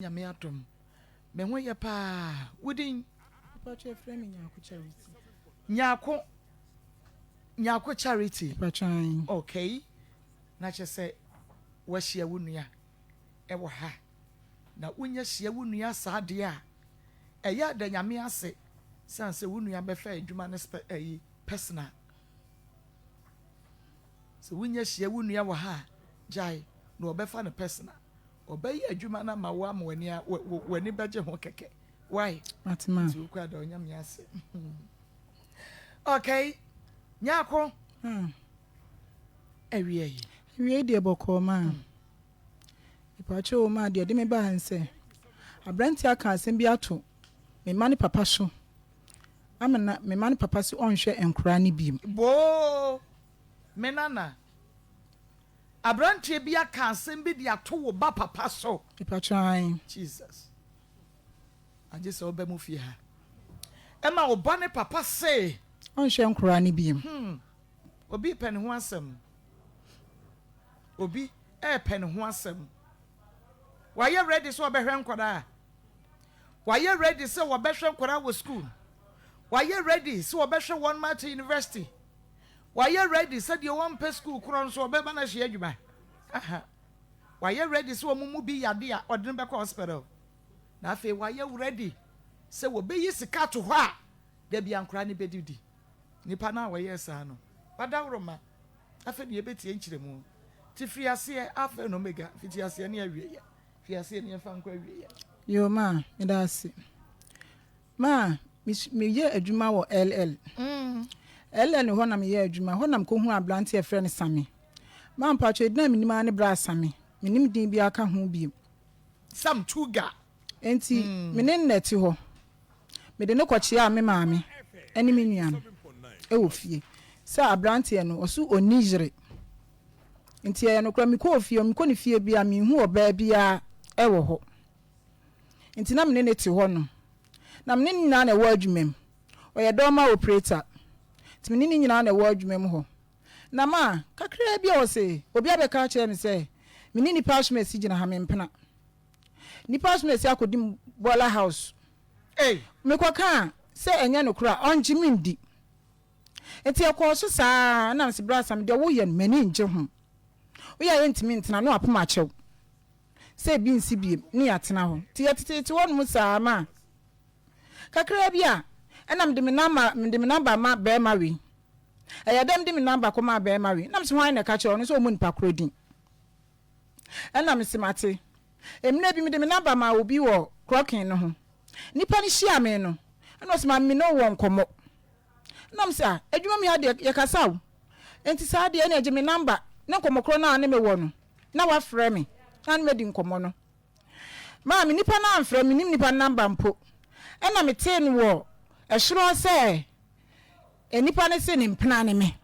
Nyame adom me ho yɛ paa. Wo din? Mpakyɛ yɛfrɛ me Nyarko Charity. Nyarko Nyarko Charity. Mpakyɛ ae. Okay na kyerɛ sɛ woahyia wo nua ɛwɔ ha na wonya hyia wo nua saa deɛ a ɛyɛ a da Nyame ase sane sɛ wo nua bɛfa adwuma no spɛ ɛyi personal. Sɛ wonya hyia wo nua wɔ ha a gyae na ɔbɛfa no personal. Ɔbɛyɛ adwuma no ama wo ama w'ani a w'ani bɛgye ho kɛkɛ. Why? Mate ma. Nti wokura da Onyame ase. Okay, Nyarko. Ah. Awia yi. Awia yi deɛ bɔkɔɔ maa. Mepaakyɛw o maa deɛ ɛde me baa ha nsɛ aberanteɛ aka asɛm bi ato me mma ne papa so ama na me mma ne papa se ɔnhwɛ nkoraa no biom. Boo! Me nana. Abranteɛ bi aka asɛm bi de ato wo ba papa so. Mepakyɛ ae. Jesus. Agye sɛ woba mu fie ha. Ɛma wo ba ne papa se. Ɔnhwɛ nkoraa no biom. Hmm. Obi repɛ ne ho asɛm. Obi repɛ ne ho asɛm. Wayɛ ready sɛ ɔbɛhwɛ nkwadaa. Wayɛ ready sɛ wɔbɛhwɛ nkwadaa wɔ school. Wayɛ ready sɛ wɔbɛhwɛ wɔn ma akyɛ university. Wayɛ ready sɛ deɛ ɔmpɛ school korɔ nso ɔbɛma no ahyia adwuma. Aha. Wayɛ ready sɛ wɔn mu bi yade a ɔde no bɛkɔ hospital. Na afei wayɛ ready sɛ wɔbɛyi sika ato hɔ a da bi ankoraa no bɛdidi. Nipa no a ɔyɛɛ saa no, wadaworo ma. Afei deɛ yɛbɛtie nkyerɛmu. Nti firi aseɛ, Alpha and Omega, fiti aseɛ ne awieɛ. Firi aseɛ ne yɛmfa nkɔ awieɛ. Yoo ma, meda ase. Ma, meyɛ adwuma wɔ LL. LL hɔ na meyɛ adwuma. Hɔ na mekɔhuu aberante a yɛfrɛ no Same. Ma mpakyɛ edin a menim ara ne Bra Same. Mennim din biara ka ho bio. Sam Tuga. Enti me ne no na ɛte hɔ. Mede no kɔkyeaa me maame ne me nua no wɔ fie sɛ aberanteɛ no ɔso ɔnni yere. Nti ɛyɛ nokorɛ mekɔɔ fie, mekɔ ne fie biara menhu ɔbaa biara wɔ hɔ. Nti na me ne no te hɔ nom. Na me ne no nyinaa na ɛwɔ adwuma mu. Ɔyɛ dɔɔma operator. Nti me ne no nyinaa na ɛwɔ adwuma mu hɔ. Na ma, kakraa bi a ɔse, obi abɛka akyerɛ me sɛ, me ne nipa asomasi gyina ha, mempena. Nipa asomasi akɔdi m boiler house. Ei! Mekɔkaa sɛ ɛnyɛ nokorɛ a, ɔngye me ndi. Nti ɛkɔɔ so saa ara, ɛna mese, Bra Sam, deɛ woyɛ no, m'ani ngye ho. Woyɛ a yɛntumi ntena, na wapem akyɛw. Sɛ ebi nsi biem ne yɛatena hɔ. Nti yɛteteete hɔnom saa ma kakraa bi a, ɛna mede me namba mede me namba ma barima wei. Ɛyɛ dɛ mede me namba kɔmaa barima wei. Na mese hwan na ɛka kyerɛ wo? Ɔno nso ɔmmɔ nipa korɔ din. Ɛna mese mate. Mmerɛ bi mede me namba maa obi wɔ krɔken no ho. Nipa no hyia me no, ɛna ɔse maame me ne wo wɔ nkɔmmɔ. Ɛna mese ah, adwuma mu ha deɛ yɛkasa o. Nti saa deɛ ɛna gye me namba ne nkɔmmɔ korɔ no a ne mewɔ no. na wafrɛ me na ne madi nkɔmmɔ no. Maame, nipa no amfrɛ me, mennim nipa no namba mpo. Ɛna metee no wɔ ɛsoro hɔ sɛ nipa no se ne mpena ne me.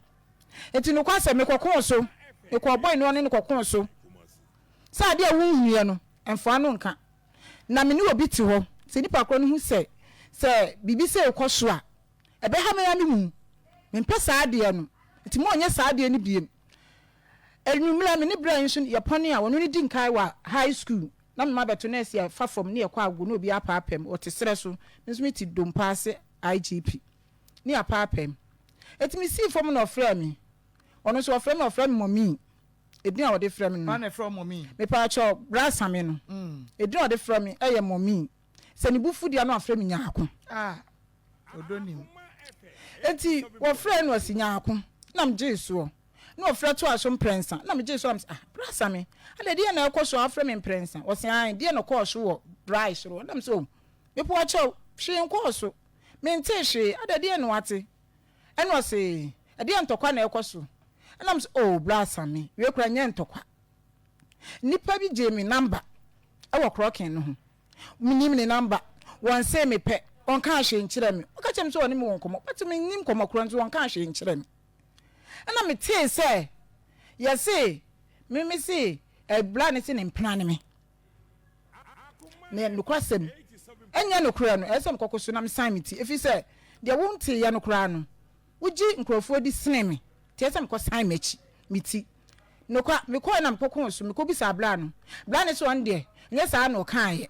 Enti nokwasɛm, mekɔkoo so, mekɔɔ bɔe no ɔne no kɔkoo so sɛ adeɛ a wonhuiɛ no, mfa ano nka. Na me ne obi te hɔ, sɛ nipa korɔ no hu sɛ sɛ biribi sei rekɔ so a, ɛbɛha me ara me mu. Mempɛ saa adeɛ no, nti mo nyɛ saa adeɛ no biem. Anwummerɛ me ne bra yi nso yɛpɔne a ɔno ne di nkae wɔ high school na me ma bɛto nurse yɛ fa fam ne yɛkɔ ago na obi apaapam ɔte serɛ so me nso me te dompa ase IGP ne yɛapaapam eti me sii fam na ɔfrɛɛ me ɔno nso ɔfrɛ me ɔfrɛ me mɔmii edin a ɔde frɛ me no Hwan na ɛfrɛ wo mɔmii? Mepaakyɛw bra same no edin a ɔde frɛ me ɛyɛ mɔmii sɛ ne bo fu deɛ na wafrɛ me nyaako. Ah ɔdɔ nim. Enti wɔfrɛɛ no ɔse nyaako na megyee soɔ. Na ɔfrɛ toaa so mprɛnsa, na megyee so a mese, Ah, Bra Same, adɛn, deɛn na ɛrekɔ so a wofrɛ me mprɛnsa? Ɔse, Aane, deɛn na ɛkɔɔ so wɔ Brae soro hɔ? Na mese, Oh, mepo akyɛw, hwee nkɔɔ so, mentee hwee, adɛn, deɛn na woate? Ɛna ɔse, Ɛdeɛn ntɔkwa na ɛrekɔ so? Ɛna mese, Oh, Bra Same, wei koraa nyɛ ntɔkwa. Nnipa bi gyee me namba wɔ krɔken no ho. Mennim ne namba, wɔnsee me pɛ, ɔnkaa hwee nkyerɛɛ me. Ɔka kyerɛɛ me sɛ ɔne me wɔ nkɔmmɔ, but mennim nkɔmmɔ korɔ nso ɔnkaa hwee nkyerɛɛ me. Ɛna metee sɛ yɛse me me se bra ne se ne mpena ne me. Na nokwasɛm ɛnyɛ nokorɛ no, ɛyɛ sɛ mekɔko so na mesan me ti, ɛfiri sɛ deɛ wonteeɛ no koraa no, wogye nkurɔfoɔ di sene me, nti ɛyɛ sɛ mekɔsan m'akyi, me ti. Nokwa, mekɔɛ na mekɔkoo so, mekɔbisaa bra no, bra no se ɔno deɛ, ɛnyɛ saa na ɔkaeɛ.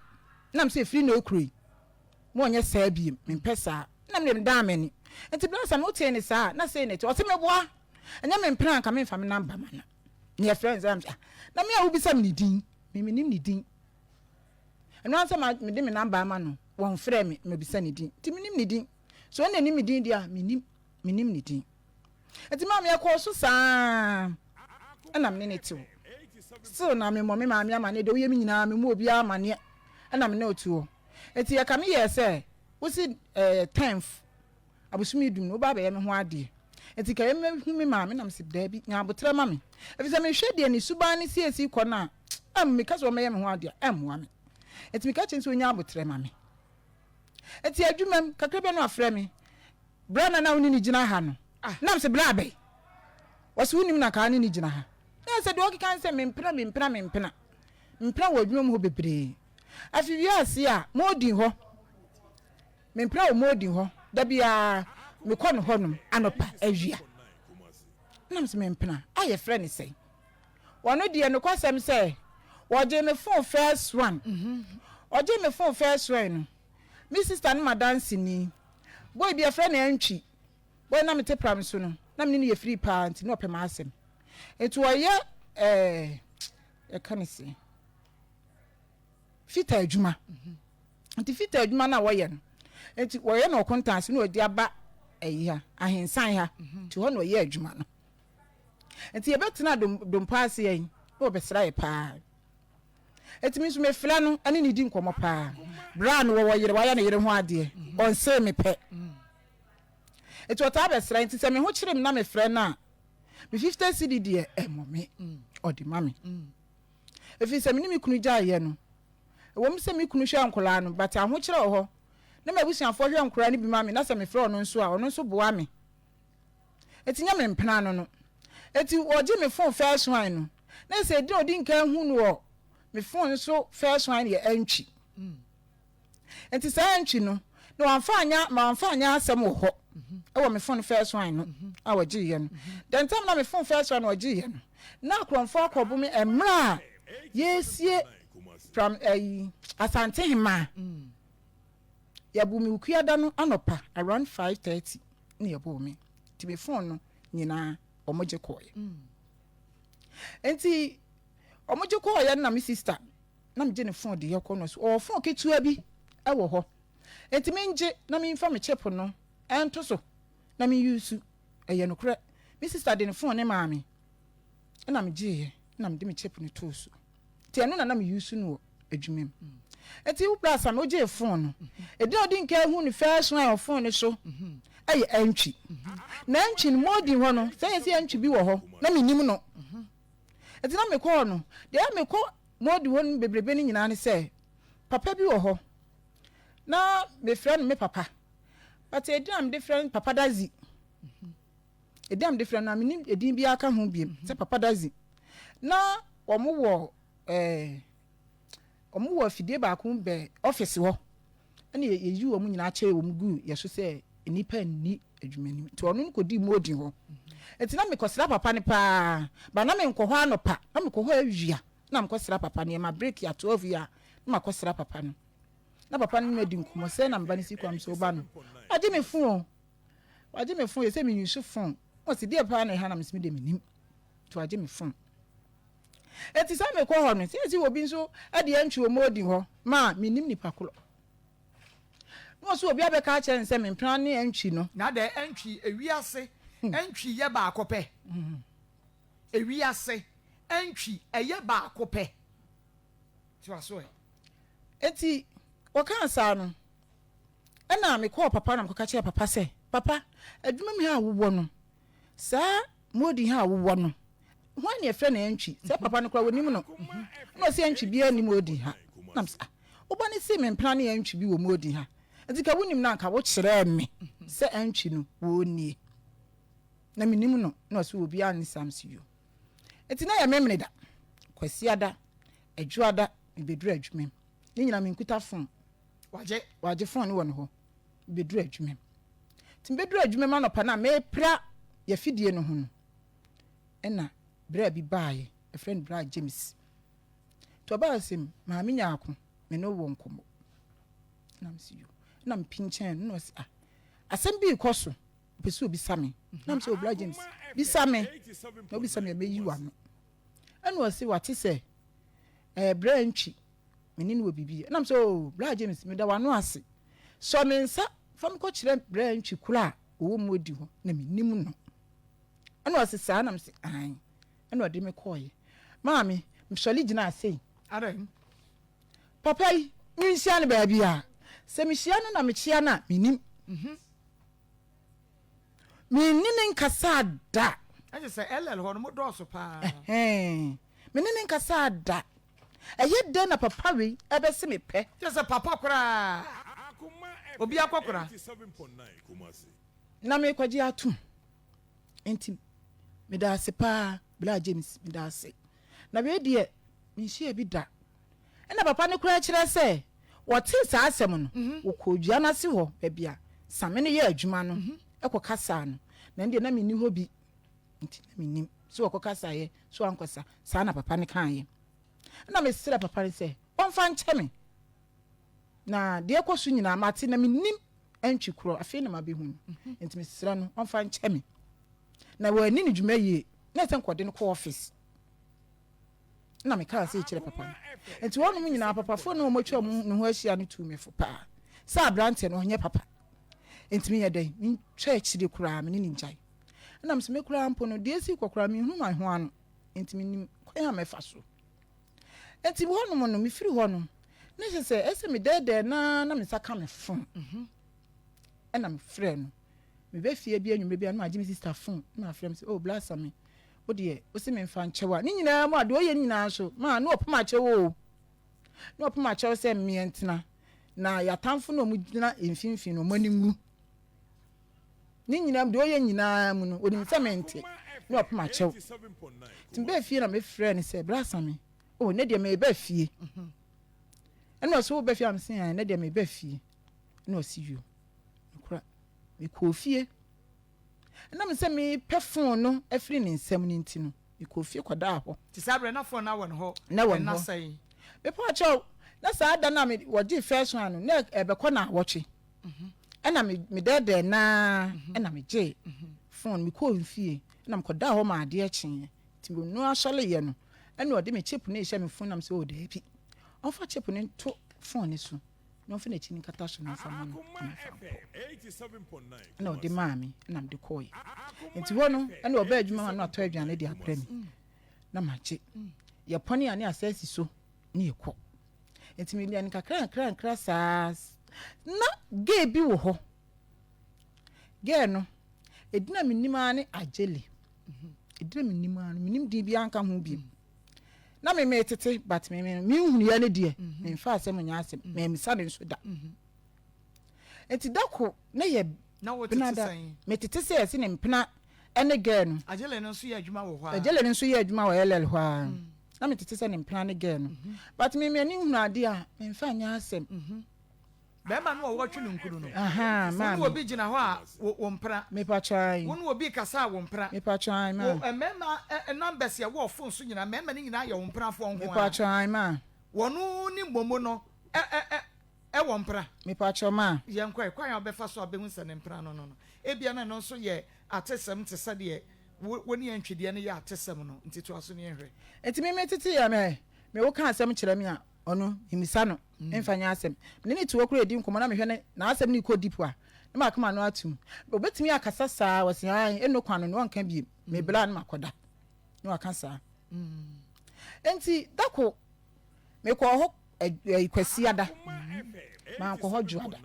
Ɛna mese ɛfiri nnɛ rekuro yi, ma ɔnyɛ saa biem, mempɛ saa. Ɛna medeɛ medaa m'ani. Nti bra sɛ wotee no saa a, na sei na ɛte. Ɔse meboa, ɛnyɛ me mpena a anka memfa me number ma no. Ne yɛfrɛ no saa, mese ah, na me a wobisa me ne din, me mennim ne din. Ɛno ara sɛ mede me number ama no, wɔmfrɛɛ me mabisa ne din, nti mennim ne din. Sɛ ɔno na ɛnim me din deɛ a, mennim, mennim ne din. Nti maame ɛkɔɔ so saa ɛna me ne no te hɔ. Still na memmɔ me maame amaneɛ, deɛ woyɛ me nyinaa memmɔ obiara amaneɛ ɛna me ne ɔte hɔ. Nti yɛka me yɛɛ sɛ wosi ɛɛ tenth abosome dum no woba abɛyɛ me ho adeɛ. Nti ka yɛmɛhu me maame na mese daabi nya aboterɛ ma me. Ɛfiri sɛ mehwɛ deɛ ne suban ne siesie kɔ no a ɛm meka sɛ ɔmmɛyɛ me ho adeɛ a ɛmmoa me. Nti meka kyerɛ no sɛ ɔnya aboterɛ ma me. Nti adwuma mu kakra bi a na wafrɛ me. Bra na na wo ne no gyina ha no. Na mese, Bra bɛn? Ɔse, Wonim na anka wo ne no gyina ha. Na ɛsɛ deɛ ɔkeka ne sɛ, Mempena, mempena, mempena. Mempena wɔ adwuma mu hɔ bebree. Afei wiase a, Modin hɔ. Mempena wɔ Modin hɔ. Da biara, mekɔ no hɔnom anɔpa, awia. Na mese, Mempena. A yɛfrɛ no sɛn? Ɔno deɛ, nokwasɛm sɛ, ɔgyee me fon first one. Ɔgyee me fon first one no, Me sista ne m'adanseni. Boy bi yɛfrɛ no Antwi. Boy no na mete pram so no, na me ne no yɛ free paa nti na ɔpɛ m'asɛm. Nti ɔyɛ ɛɛ yɛka ne sɛn fita adwuma. Nti fita adwuma no a wɔyɛ no, nti wɔyɛ no ɔkontan ase na ɔde aba ɛyi ha, ahensan ha. Nti hɔ na ɔyɛ adwuma no. Nti yɛbɛtena dompo ase yɛn na ɔbɛsra yɛ paa. Enti me nso mefrɛ no ne no di nkɔmmɔ paa. Berɛ a mewɔ wɔ yere, wayɛ ne yere ho adeɛ, ɔnsee me pɛ. Enti ɔtaa bɛsra, enti sɛ me ho kyere me na mefrɛ no a, me 50 cedi deɛ ɛmmɔ me, ɔde ma me. Ɛfiri sɛ me ne me kunu gyaeɛ no, ɛwɔ mu sɛ me kunu hwɛ nkwadaa no, but ahokyerɛ wɔ hɔ. Na m'abusuafoɔ hwɛ nkwadaa no bi ma me, na sɛ mefrɛ ɔno nso a, ɔno nso boa me. Enti nyɛ me mpena no no. Enti wɔgye me phone first one no, na sɛ edin a odi nkan hu no wɔ me phone so first one yɛ Antwi. Enti saa Antwi no, na wamfa anyɛ wamfa anyɛ asɛm wɔ hɔ wɔ me phone first one no a wɔgyeeɛ no. The time na me phone first one wɔgyeeɛ no, na akorɔmfoɔ akɔbo me mmerɛ a yɛresie pram ayi Asantehemaa. Yɛboo me Wukuada no anɔpa around 5:30 na yɛboo me. Nti me phone no nyinaa wɔgye kɔeɛ. Nti wɔgye kɔeɛ no na me sister na megye ne phone de yɛkɔ no so ɔwɔ phone ketewa bi wɔ hɔ. Nti mengye na memfa me chip no nto so na me use. Ɛyɛ nokorɛ me sister de ne phone no maa me ɛna megyeeɛ na mede me chip no too so. Nti ɛno na na me use no wɔ adwuma mu. Nti wo bra Same wogyee phone no, edin a odi nkan hu no first one wɔ phone no so ɛyɛ Antwi. Na Antwi no Modin hɔ no, sɛ yɛsi Antwi bi wɔ hɔ na menim no. Nti na mekɔɔ no, deɛ ɛyɛ mekɔ Modin hɔ no bebrebe no nyinaa ne sɛ papa bi wɔ hɔ na mefrɛ no me papa, but edin a mede frɛ no Papa Dazi. Edin a mede frɛ no na menim edin biara ka ho biem sɛ Papa Dazi. Na wɔn wɔ ɛɛ wɔn wɔ afidie baako bɛn ɔfisi hɔ ɛna yɛyi wɔn nyinaa kyɛɛ wɔn gu yɛ so sɛ nnipa nni adwuma nim nti ɔno no kɔdii moodi hɔ nti na mekɔsra papa no paa ba na menkɔ hɔ anɔpa na mekɔ hɔ awia na mekɔsra papa no yɛma break ya 12 yi a na makɔsra papa no na papa no ne madi nkɔmmɔ sɛ na meba no si kwam sɛ woba no wagye me fon wagye me fon yɛ sɛ menyusu fon ɔsi deɛ paa na ɛha na mesɛ me deɛ menim nti wagye me fon Enti sɛ mekɔ hɔ no, seesei obi nso de antwi wɔn odi hɔ ma a mennim nipa korɔ. Na ɔso obi abɛka akyerɛ no sɛ me mpena ne antwi no. Na dɛ antwi, ewiase antwi yɛ baako pɛ. Ewiase antwi ɛyɛ baako pɛ. Toa so ɛ. Enti wɔkaa saa no, ɛna mekɔɔ papa na mekɔka kyerɛɛ papa sɛ, Papa, adwuma mu ha a wowɔ no, Saa Modi ha a wowɔ no, hwan na yɛfrɛ no Antwi? Sɛ papa no koraa wɔnim no. Ɛna ɔse Antwi biara nni Modi ha. Na mese ah, wo ba no se me mpena ne Antwi bi wɔ Modi ha. Nti ka wonim no a anka wokyerɛɛ me sɛ Antwi no wɔnie. Na menim no. Na ɔse obiara nni saa. Mese yo. Nti na ɛyɛ Memeneda, Kwasiada, Adwoada, mebɛduru adwuma mu. Ne nyinaa menkuta fon. Wagye. Wagye fon no wɔ ne hɔ. Mebɛduru adwuma mu. Nti mebɛduru adwuma mu anɔpa no a merepra yɛafidie no ho no, ɛna bra bi baeɛ, yɛfrɛ no bra James. Nti ɔbaa sɛ, Maame Nyarko, me ne wo wɔ nkɔmmɔ. Ɛna mese yo. Ɛna mepinkyɛn no na ɔse ah asɛm bi rekɔ so ɔpɛ sɛ obisa me. Na mese oh Bra James bisa me na wobisa me a mɛyi w'ano. Ɛna ɔse wate sɛ ɛɛ Bra Antwi me ne no wɔ biribi yɛ. Ɛna mese oh Bra James meda w'ano ase. Sɔ me nsa fa me kɔkyerɛ Bra Antwi koro a ɔwɔ mu adi hɔ na menim no. Ɛna ɔse saa na mese aane. Ɛna ɔde me kɔɔeɛ. Maame, mesɔre gyinaa sei. Adɛn? Papa yi, menhyia no baabi a, sɛ mehyia no na mekyea no a, mennim. Menni ne nkasaa da. Ɛkyɛ sɛ LL hɔ no mo dɔɔso paa. Ɛhɛn, me ne ne nkasaa da. Ɛyɛ dɛn na papa wei ɛbɛse me pɛ? Kyɛ sɛ papa koraa, obi akɔkora. Na merekɔgye atom. Nti meda ase paa Bra James, meda ase. Na wei deɛ menhyiaa bi da. Ɛna papa no koraa kyerɛ sɛ wɔtee saa asɛm no, wɔkɔɔ dua no ase hɔ baabi a Same no yɛ adwuma no kɔkasaa no. Na ɛno deɛ na menni hɔ bi, nti na mennim sɛ wɔkɔkasaeɛ sɛ wɔankɔsa. Saa na papa no kaeɛ. Ɛna mesrɛɛ papa no sɛ ɔmfa nkyɛ me. Na deɛ ɛkɔ so nyinaa mate na mennim antwi korɔ, afei na mabɛhu no. Nti mesrɛ no ɔmfa nkyɛ me. Na wanni ne dwuma yie, na ɛsɛ nka ɔde no kɔ office. Na mekaa sei kyerɛ papa no. Nti wɔnom nyinaa papafoɔ no a wɔatwa wɔn ne ho ahyia no tuu me fo paa sɛ aberanteɛ no ɔnyɛ papa. Nti meyɛ dɛn? Mentwa akyire koraa me ne no ngyae. Ɛna mesɛ me koraa mpo no deɛ ɛsii kɔ koraa menhunu me ho ano. Nti menim kwan a mɛfa so. Nti hɔnom no mefiri hɔ no na kyerɛ sɛ ɛsɛ medɛɛdɛɛ no ara na me nsa ka me fon. Ɛna mefrɛ no. Meba fie bi anwummerɛ bi a na magye me sista fon na mafrɛ me sɛ oh bla Same wo deɛ wo se memfa nkyɛ wo a ne nyinaa mu a deɛ ɔyɛ no nyinaa nso ma na ɔpem akyɛ wo o na ɔpem akyɛ wo sɛ mmeɛ ntena na yɛatamfo na ɔmo gyina mfimfini no ɔmo ani nwu ne nyinaa mu deɛ ɔyɛ nyinaa mu no onim sɛ mente na ɔpem akyɛ wo nti mebɛɛ fie na mefrɛ no sɛ bra Same oh ne deɛ meba fie ɛna ɔsɛ wo bɛ fie a mese ne deɛ meba fie ɛna ɔse yo Nokora, mekɔɔ fie. Ɛnam sɛ mepɛ fon no afiri ne nsam no nti no, mekɔɔ fie kɔdaa hɔ. Nti saa berɛ na fon no wɔ ne hɔ Na ɛwɔ ne nna hɔ. sɛn? Mepɛ akyɛw, na saa da no a me wɔgyee first one no, na ɛbɛkɔ naawɔtwe. Ɛna me medɛɛdɛɛ no ara ɛna megyee fon no. Mekɔɔ fie ɛna mekɔdaa hɔ ma adeɛ kyeeɛ. Nti menoa sɔreeɛ no, ɛna ɔde me chip no rehyɛ me fon na mesɛ oh daabi, ɔmfa chip no nto fon no so. Na ɔmfa n'akyi no nkata so na ɔmfa mma no na memfa nkɔ. Ɛna ɔde maa me na mede kɔɔeɛ. Nti hɔ no ɛna ɔbaa adwuma ma no atɔ aduane de abrɛ me na magye. Yɛpɔne a ne asa asi so ne yɛkɔ. Nti meyɛ no nkakra nkakra nkakra saa na gay bi wɔ hɔ. Gay no, edin a menim ara ne Agyele. Edin a menim ara no, menim din biara nka ho bio. Na me metete but me me menhunuiɛ no deɛ memfa asɛm nyɛ asɛm mammisa no nso da. Nti da ko na yɛ Na wotete benada sɛn? metete sɛ yɛse ne mpena ne girl no. Agyele no nso yɛ adwuma wɔ hɔ ara? Agyele no nso yɛ adwuma wɔ LL hɔ ara. Na metete sɛ ne mpena ne girl no but me m'ani nhunu adeɛ a memfa nyɛ asɛm. Bɛrima no a wɔtwe no nkunu no, Ahaa, wo ne maame. obi gyina hɔ a, wo, wo mpena. Mepakyɛ ae. Wo ne obi rekasa a, wo mpena. Mepakyɛ ae, ma. Wo, mmarima ɛ, numbers a ɛwɔ phone so nyinaa, mmarima no nyinaa yɛ wo mpenafoɔ nko ara. Mepakyɛ ae, ma. Wɔn ne momo no ɛ, ɛ, ɛ, ɛwɔ mpena. Mepakyɛ ma. Yɛnkɔ ɛ, kwan a wobɛfa so abɛhu sɛ ne mpena no no no, ebia na ɛno nso yɛ atesɛm te sɛ deɛ wo, wo ne antwideɛ no yɛ atesɛm no. Nti toa so na yɛnhwɛ. Nti me metete yɛ me, me wo ka asɛm kyerɛ me a, ɔno, memmisa no. Memfa nyɛ asɛm. Me ne no te hɔ koraa redi nkɔmmɔ na mehwɛ no n'asɛm no rekɔ deep a, na maka m'ano atom. Obetumi akasa saa, ɔse ae, ɛno kwan no no ɔnka biem. Mebla a na makɔda. Na waka saa. Enti da ko mekɔɔ hɔ ɛyi Kwasiada. Mankɔ hɔ Dwoada.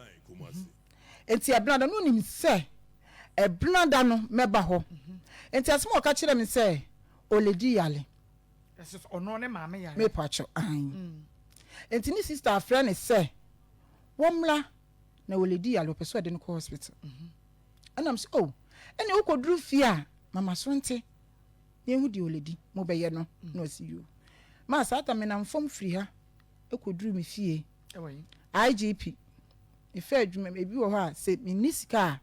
Enti Ɛbenada no onim sɛ Ɛbenada no mɛba hɔ. Enti asɛm a ɔka kyerɛɛ me sɛ Oledi yale. Ɛsɛ sɛ ɔno ne maame yare. Mepakyɛw, aane. Nti ne sister afrɛ no sɛ wɔmmra na Oledi yare, ɔpɛ sɛ ɔde no kɔ hospital. Ɛna mese, oh, ɛnneɛ wokɔduru fie a, ma m'aso nte na yɛnhu deɛ Oledi mobɛyɛ no. Na ɔse, yoo. Maa saa ta menam fam firi ha kɔduru me fie. IGP, mefa adwuma, ebi wɔ hɔ a sɛ menni sika a,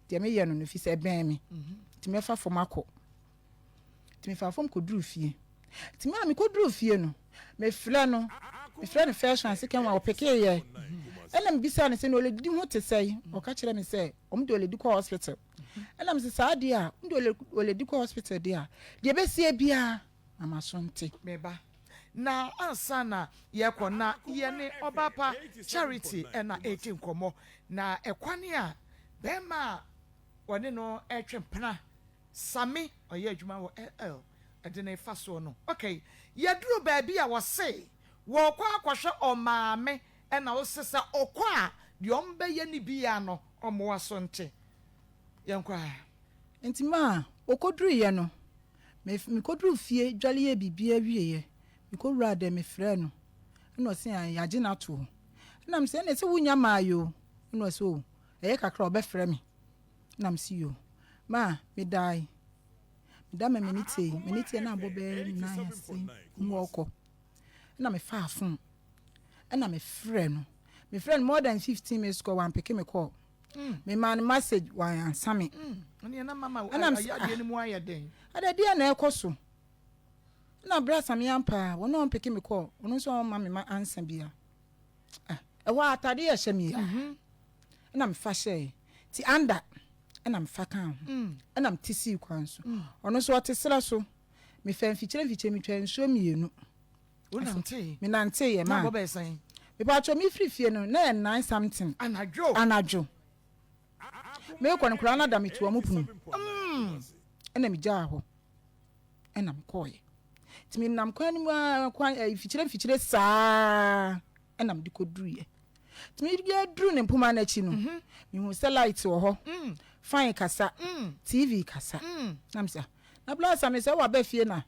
deɛ meyɛ no no, ɛfiri sɛ ɛbɛn me, nti mɛfa fam akɔ. Nti mefaa fam kɔduruu fie. Nti me a mekɔduruu fie no, mefrɛ no, mefrɛ no first one, second one, ɔpekeeɛ. Ɛna mebisaa no sɛ na ɔlɛdidi ho te sɛn? Ɔka kyerɛɛ me sɛ wɔn de ɔlɛdi kɔ hospital. Ɛna mese saa deɛ a, wɔn de ɔlɛdi kɔ hospital deɛ a, deɛ ɛbɛsie biara ma m'aso nte. Me ba, na ansa na yɛrekɔ na yɛne Ɔbaapa Charity na ɛredi nkɔmmɔ, na ɛkwan a barima a wɔne no retwe mpena, Sammy, ɔyɛ adwuma wɔ LL, de no refa soɔ no. Ok, yɛduru baabi a wɔse wɔrekɔ akɔhwɛ ɔmaame ɛna wose sɛ ɔkɔ a deɛ ɔmbɛyɛ no biara no ɔmmoa so nte. Yɛnkɔ aa. Nti maa ɔkɔduruiɛ no, me mekɔduruu fie dwale yɛɛ biribiara wieeɛ, mekɔwuraa dɛm mefrɛɛ no, ɛna ɔse ae yɛagye no ato hɔ. Ɛna mese ɛneɛ sɛ wonnya maaeɛ o, ɛna ɔse o ɛyɛ kakra a ɔbɛfrɛ me. Ɛna mese yoo. Maa medaae, meda ma m'ani tee, m'ani teeɛ na abɔ bɛyɛ nnan ase mu ɔɔkɔ. Ɛna mefaa phone ɛna mefrɛɛ no, mefrɛɛ no more than 15 minutes call wampeke me call. Memaa no message wansa me. Ɛna mese ah ada deɛn na ɛrekɔ so? Ɛna bra Sammy ampa a wɔn a wɔmpeke me call ɔno nso ɔmma me ma ansa bia. Ah ɛhɔ a atade yɛ hyɛ me yi a ɛna mefa hyɛɛ ti anda ɛna mefa kaa ho ɛna mete sii kwan so. Ɔno nso ɔte serɛ so. Mefaa mfikyire mfikyire metwaa nsuo mmienu. Wonantee? Menanteeɛ maa. Na abɔ bɛyɛ sɛn? Mepatwɔ mefiri fie no na ɛyɛ nine something. Anadwo? Anadwo. Mekɔ no koraa na da meto wɔn pono mu. Ɛna megyaa hɔ ɛna mekɔɔeɛ. Nti menam kwan no mu ara kwan ɛɛ mfikyire mfikyire saa ɛna mede kɔduruiɛ. Nti mede duru ne mpoma no akyi no mehuu sɛ light wɔ hɔ, fan kasa, TV kasa. Na mesɛ na blasa mesɛ waba fie na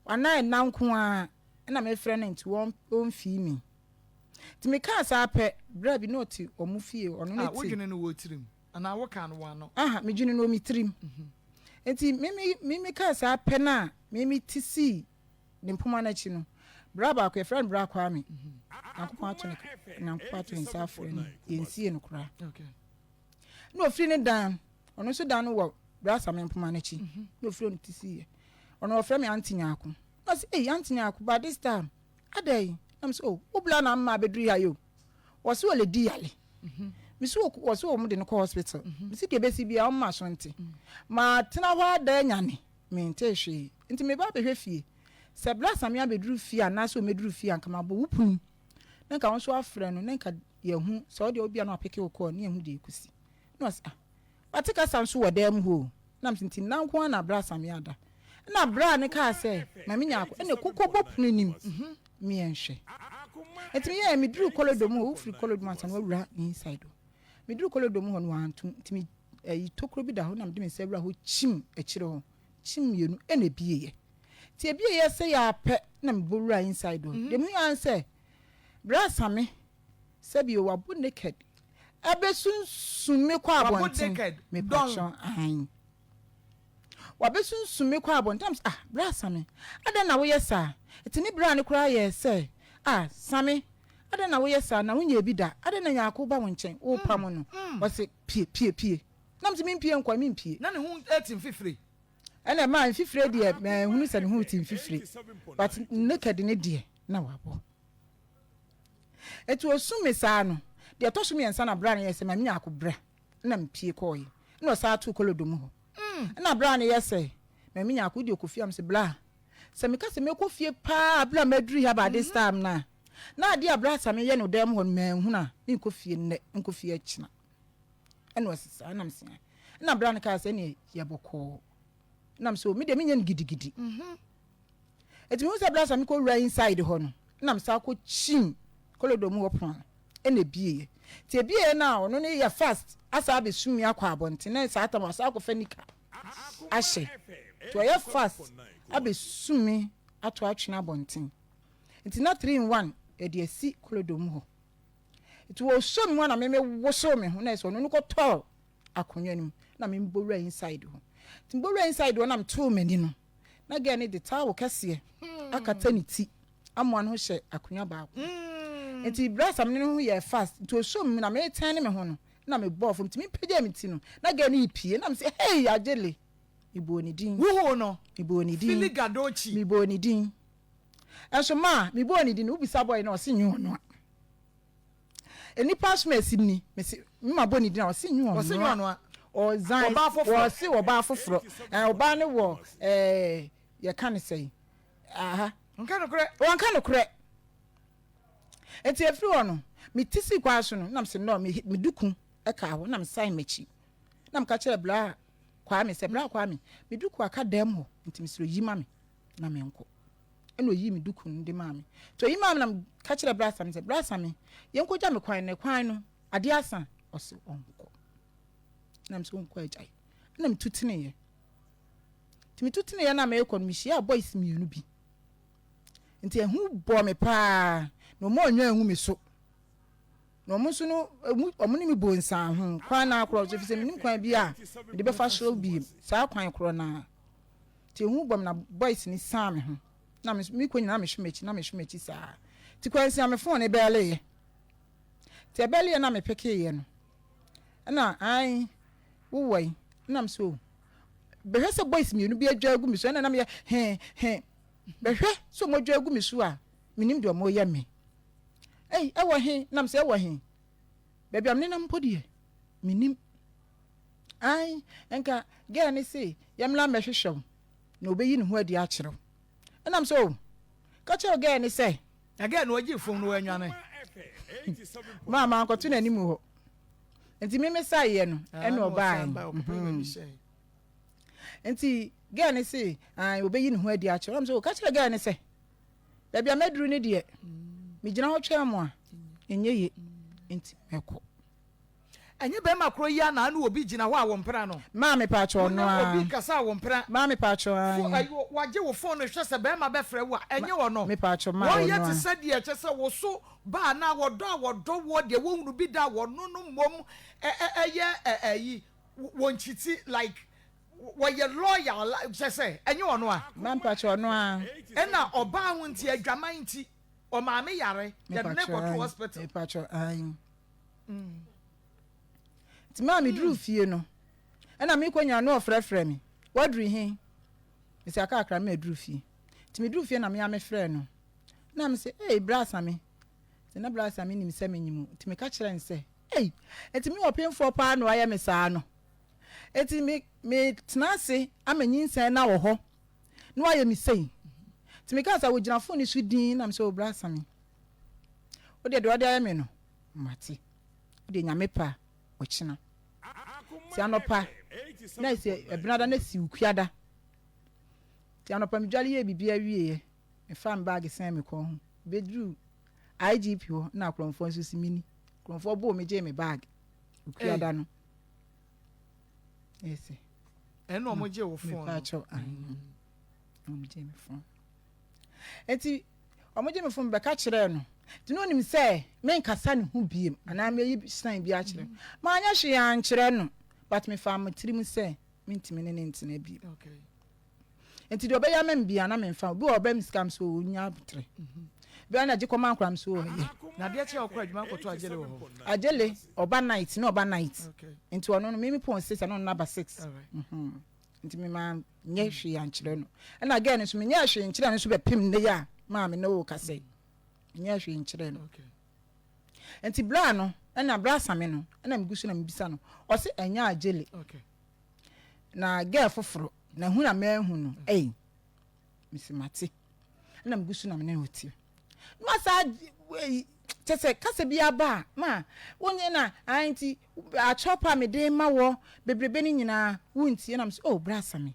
Anaa nna nko ara na mefrɛ no nti ɔmfii me. Nti mekaa saa pɛ, berɛ bi na ɔte wɔn fie, ɔno ne Ah, te. wodwene no wɔ tirim anaa wokaa no w'ano? Aha, medwene no wɔ me tirim. Nti me me me mekaa saa pɛ no a me me te sii ne mpoma no akyi no, bra baako, yɛfrɛ no Bra Kwame, Nyankopɔn ato ne Nyankopɔn ato ne nsa afrɛ no, yɛnsie no koraa. Okay. Na ɔfiri ne dan, ɔno nso dan no wɔ Bra Same mpoma no akyi, na ɔfiri ɔno te siiɛ. Ɔno ɔfrɛ me Aunty Nyarko. Na ɔse, Ei Aunty Nyarko, but this time, adɛn? Na mese, Oh, wo bla na ama abɛduru ha yi o. Ɔse ɔledi yale. Mese, ɔse wɔn de no kɔ hospital. Mese deɛ ɛbɛsi biara ɔmma so nte. Matena hɔ ada anyane, mentee hwee. Nti meba abɛhwɛ fie. Sɛ bla Samia bɛduru fie anaasɛ ɔmmɛduru fie a, nka mabɔ wo punu. Na nka wo nso afrɛ no, na nka yɛahu sɛ ɔdeɛ wobia na wapeke wo call, na yɛahu deɛ ɛkɔsi. Na ɔse, ah, Wate kasa nso wɔ dan mu hɔ o. Na mese nti nna nko ara na bra Sammy ada. Ɛna bra no kaa sɛ ma me nya akɔ ɛna koko bɔ pono nim me yɛnhwɛ. Nti me yɛɛ me duru kɔlɔdɔ mu hɔ wo firi kɔlɔdɔ mu ansa na wawura inside hɔ. Me duru kɔlɔdɔ mu hɔ no wantom nti me ɛyi tokuro bi da hɔ na mede me nsa wura hɔ kyim akyire hɔ kyim mmienu ɛna ebieɛ. Nti ebieɛ sɛ yɛ apɛ na me bɔ wura inside hɔ. Deɛ mehu ara ne sɛ bra Sammy Sɛbio wabo naked ɛbɛsunsum me kɔ Wabo abɔnten naked dɔn. mepakyɛw aane wabɛsunsum me kɔ abɔnten na mese ah bra Same adɛn na woyɛ saa ɛti ne bra no koraa yɛɛ sɛ ah Same adɛn na woyɛ saa na wonyɛɛ bi da adɛn na Nyarko ba wo nkyɛn wopamo no ɔse pie pie pie na mese mempie nkɔ mempie. Na ne ho te mfifire. Ɛna ɛmaa mfifire deɛ manhunu sɛ ne ho te mfifire but naked ne deɛ na wabɔ. Enti osum me saa no, deɛ ɛtɔ so miɛnsa na bra no yɛ sɛ ma menya ako bra na mepie kɔɔe na ɔsan too kɔlɔdɔ mu hɔ na bra no yɛ sɛ ma menya ako wodeɛ kɔ fie a mese bra sɛ meka sɛ mɛkɔ fie paa bere a maduru ha by this time no a na adeɛ a bra sa meyɛ no dan mu hɔ no manhunu a menkɔ fie nnɛ nkɔ fie akyina ɛna ɔse saa na mese na bra no kaa sɛ ɛneɛ yɛ bɔkɔɔ na mese o me deɛ menyɛ no gidigidi Enti mehu sɛ berɛ a sɛ mekɔ wura inside hɔ no na mesan kɔ kyim kɔlɔdɔ mu hɔ pono ano ɛna ebieɛ. Nti ebieɛ no a ɔno no yɛ fast asa abɛsum me akɔ abɔnten na saa tam ɔsan akɔfa nika ahyɛ. Nti ɔyɛ fast abɛsum me ato atwene abɔnten. Nti na 3 in 1 yɛde asi kɔlɔdɔ mu hɔ. Nti wɔsɔ me mu a na me mewosow me ho na ɛsɛ ɔno no kɔtɔɔ akonnwa no mu na me bɔ wura inside hɔ. Nti mebɔ wura inside hɔ na metoo m'ani no na girl no de towel kɛseɛ akata ne ti amoa ne ho hyɛ akonnwa baako nti berɛ a samene no ho yɛɛ fast nti ɔsɔ mu na meretɛn ne me ho no na mebɔɔ fam nti mepagyaa me ti no na girl no repie na mese hey Agyele mebɔɔ ne din Wohoo no? Mebɔɔ ne din Fili Gadochi. Mebɔɔ ne din ɛnso maa mebɔɔ ne din no wobisa boy no a ɔse nyɛ ɔno a. Nnipa asom a asi ni, mese me ma bɔ ne din a ɔse nyɛ Ɔse nyɛ ɔnoa. ɔnoa. Ɔzan, Ɔbaa foforɔ. ɔse ɔbaa foforɔ. Ɛɛ ɔbaa no wɔ ɛɛ yɛka no sɛn? Aha. Ɔnka nokorɛ. Ɔnka nokorɛ. Nti ɛfiri hɔ no, me ti sii kwan so no, na mese no, me me duku ɛkaa hɔ, na mesan m'akyi. Na meka kyerɛɛ Bra Kwame sɛ, Bra Kwame, me duku aka dan mu hɔ, nti mesrɛ yi ma me na menkɔ. Ɛna oyii me duku no de maa me. Nti oyi maa me na meka kyerɛɛ Bra Same sɛ, Bra Same, yɛnkɔgya me kwan no, kwan no, adeɛ asa. Ɔse ɔnkɔ. Na mese ɔnkɔ agyae. Ɛna metu teneeɛ. Nti metu teneeɛ na merekɔ no, mehyiaa boys mmienu bi. Nti ehu bɔɔ me paa, na wɔn annwa angu me so. Na wɔn nso no, wɔn ne me bɔɔ nsanho kwan no ara korɔ so, efisɛ mennim kwan bi a mede bɛfa so bio, saa kwan korɔ no ara. Nti ehu bɔɔ me na boys no sian me ho. Na me nso mekɔ nyinaa na mehwɛ m'akyi, na mehwɛ m'akyi saa. Nti kwansia me phone no bɛɛleeɛ. Nti ɛbɛɛleeɛ na mepekeeɛ no, ɛna ae wowɔ yi, ɛna me sɛ o, bɛhwɛ sɛ boys mmienu bi adwa agu me so, ɛna na meyɛ he he. Bɛhwɛ sɛ wɔadwa agu me so a, mennim deɛ wɔreyɛ me. Ei, ɛwɔ he? Nam sɛ ɛwɔ he? Baabi a menenam mpo deɛ, mennim. Ae, nka gɛɛ no se yɛmmra mmɛhwehwɛ wo, na ɔbɛyi ne ho adi akyerɛ wo. Ɛnam sɛ o, ka kyerɛ gɛɛ no sɛ. Na gɛɛ no ɔgyee fam no wannwane. Maa mankɔto n'anim hɔ. Nti me mesaeɛ no, ɛna ɔbaeɛ. Nti girl no se ae obeyi ne ho adi akyerɛ wo. Ɛna me se o ka kyerɛ girl no sɛ baabi a maduru no deɛ megyina hɔ twɛn mo a ɛnyɛ ye nti mɛkɔ. Ɛnyɛ bɛrima korɔ yi ara na ne obi gyina hɔ a wo mpena no? Maame paatwɔ Wo ne ɔno ara. obi kasa a wo mpena? Maame paatwɔ Fo ae. ayi wagye wo phone no hwɛ sɛ bɛrima bɛfrɛ wo a ɛnyɛ ɔno? Me paatwɔ maa Wɔn yɛ ɔno te ara. sɛ deɛ kyɛ sɛ wo so ba anaa wɔdɔ a wɔdɔ woɔ deɛ wɔnhunu bi da a wɔno no mmom ɛ ɛ ɛyɛ ɛ ayi wɔn kyiti like wɔyɛ loyal kyɛ sɛ ɛnyɛ ɔno a. Ma mpakyɛ ɔno a. Ɛna ɔbaa ho nti adwaman nti ɔmaame yare yɛde ne kɔto hospital. Mepakyɛ ayi. Nti maa meduru fie no ɛna mekɔ nyina na ɔfrɛfrɛ me waduru he mesi akakra me aduru fie nti meduru fie na mea mefrɛ no na mese ei bra Same nti na bra Same nim sɛ menyim nti meka kyerɛ no sɛ Ei! Enti me ɔpemfoɔ paa na wayɛ me saa no? Enti me, metena ase ama nyinsɛn no awɔ hɔ na wayɛ me sei? Nti mekaa sɛ, wogyina fon no so dinn na mesɛ, o bra Same, wo deɛ deɛ wode ayɛ me no, mate. Wo deɛ Nyame pɛ a, ɔkyena. Nti anɔpa, na ɛsɛ ɛbenada na si Wukuada. Nti anɔpa medwale yɛɛ biribiara wieɛ, mefaa me baage sɛn me kɔn ho, bɛduruu IGP hɔ na akorɔmfoɔ nso si mini. Akorɔmfoɔ boo me gyee me bag. Okuada no. Ɛsɛ. Ɛna ɔmo gye wo phone. Mepa kyɛw. Ɔmo gye me phone. Eti ɔmo gye me phone bɛka kyerɛɛ no. Nti na onim sɛ menkasa ne ho biem anaa meyi sign bi akyerɛ no. Manyɛ hwee ankyerɛ no but mefaa me tirim sɛ mentumi ne ne ntena biem. Okay. Nti deɛ ɔbɛyɛ ama me biara na memfa. Obi wɔ hɔ ɔbɛ me sika me so ɔnya aboterɛ. Bi a na gye kɔma nkora me so ɔyɛ. Na adeɛ kye a ɔkɔ adwuma akɔtɔ agyele wɔ hɔ? Agyele ɔba night na ɔba night. Nti ɔno no me me pɔn 6 ɛna ɔno naba 6. Nti me ma nyɛ hwee ankyerɛ no. Ɛna girl no nso me nyɛɛ hwee nkyerɛ no nso bɛpem nnɛ yi a maa me ne wo kasa yi. Me nyɛɛ hwee nkyerɛ no. Nti bra no ɛna bra same no ɛna me gu so na me bisa no. Ɔse ɛnyɛ agyele. Na girl foforo na hu na mahu no ei mesi mate na megu so na me ne no te na wasa ei kyɛ sɛ kasa bi aba a ma wonye na ae nti akyɛw pa a mede ma wɔ bebrebe no nyinaa wontie na mesɛ oh bra Same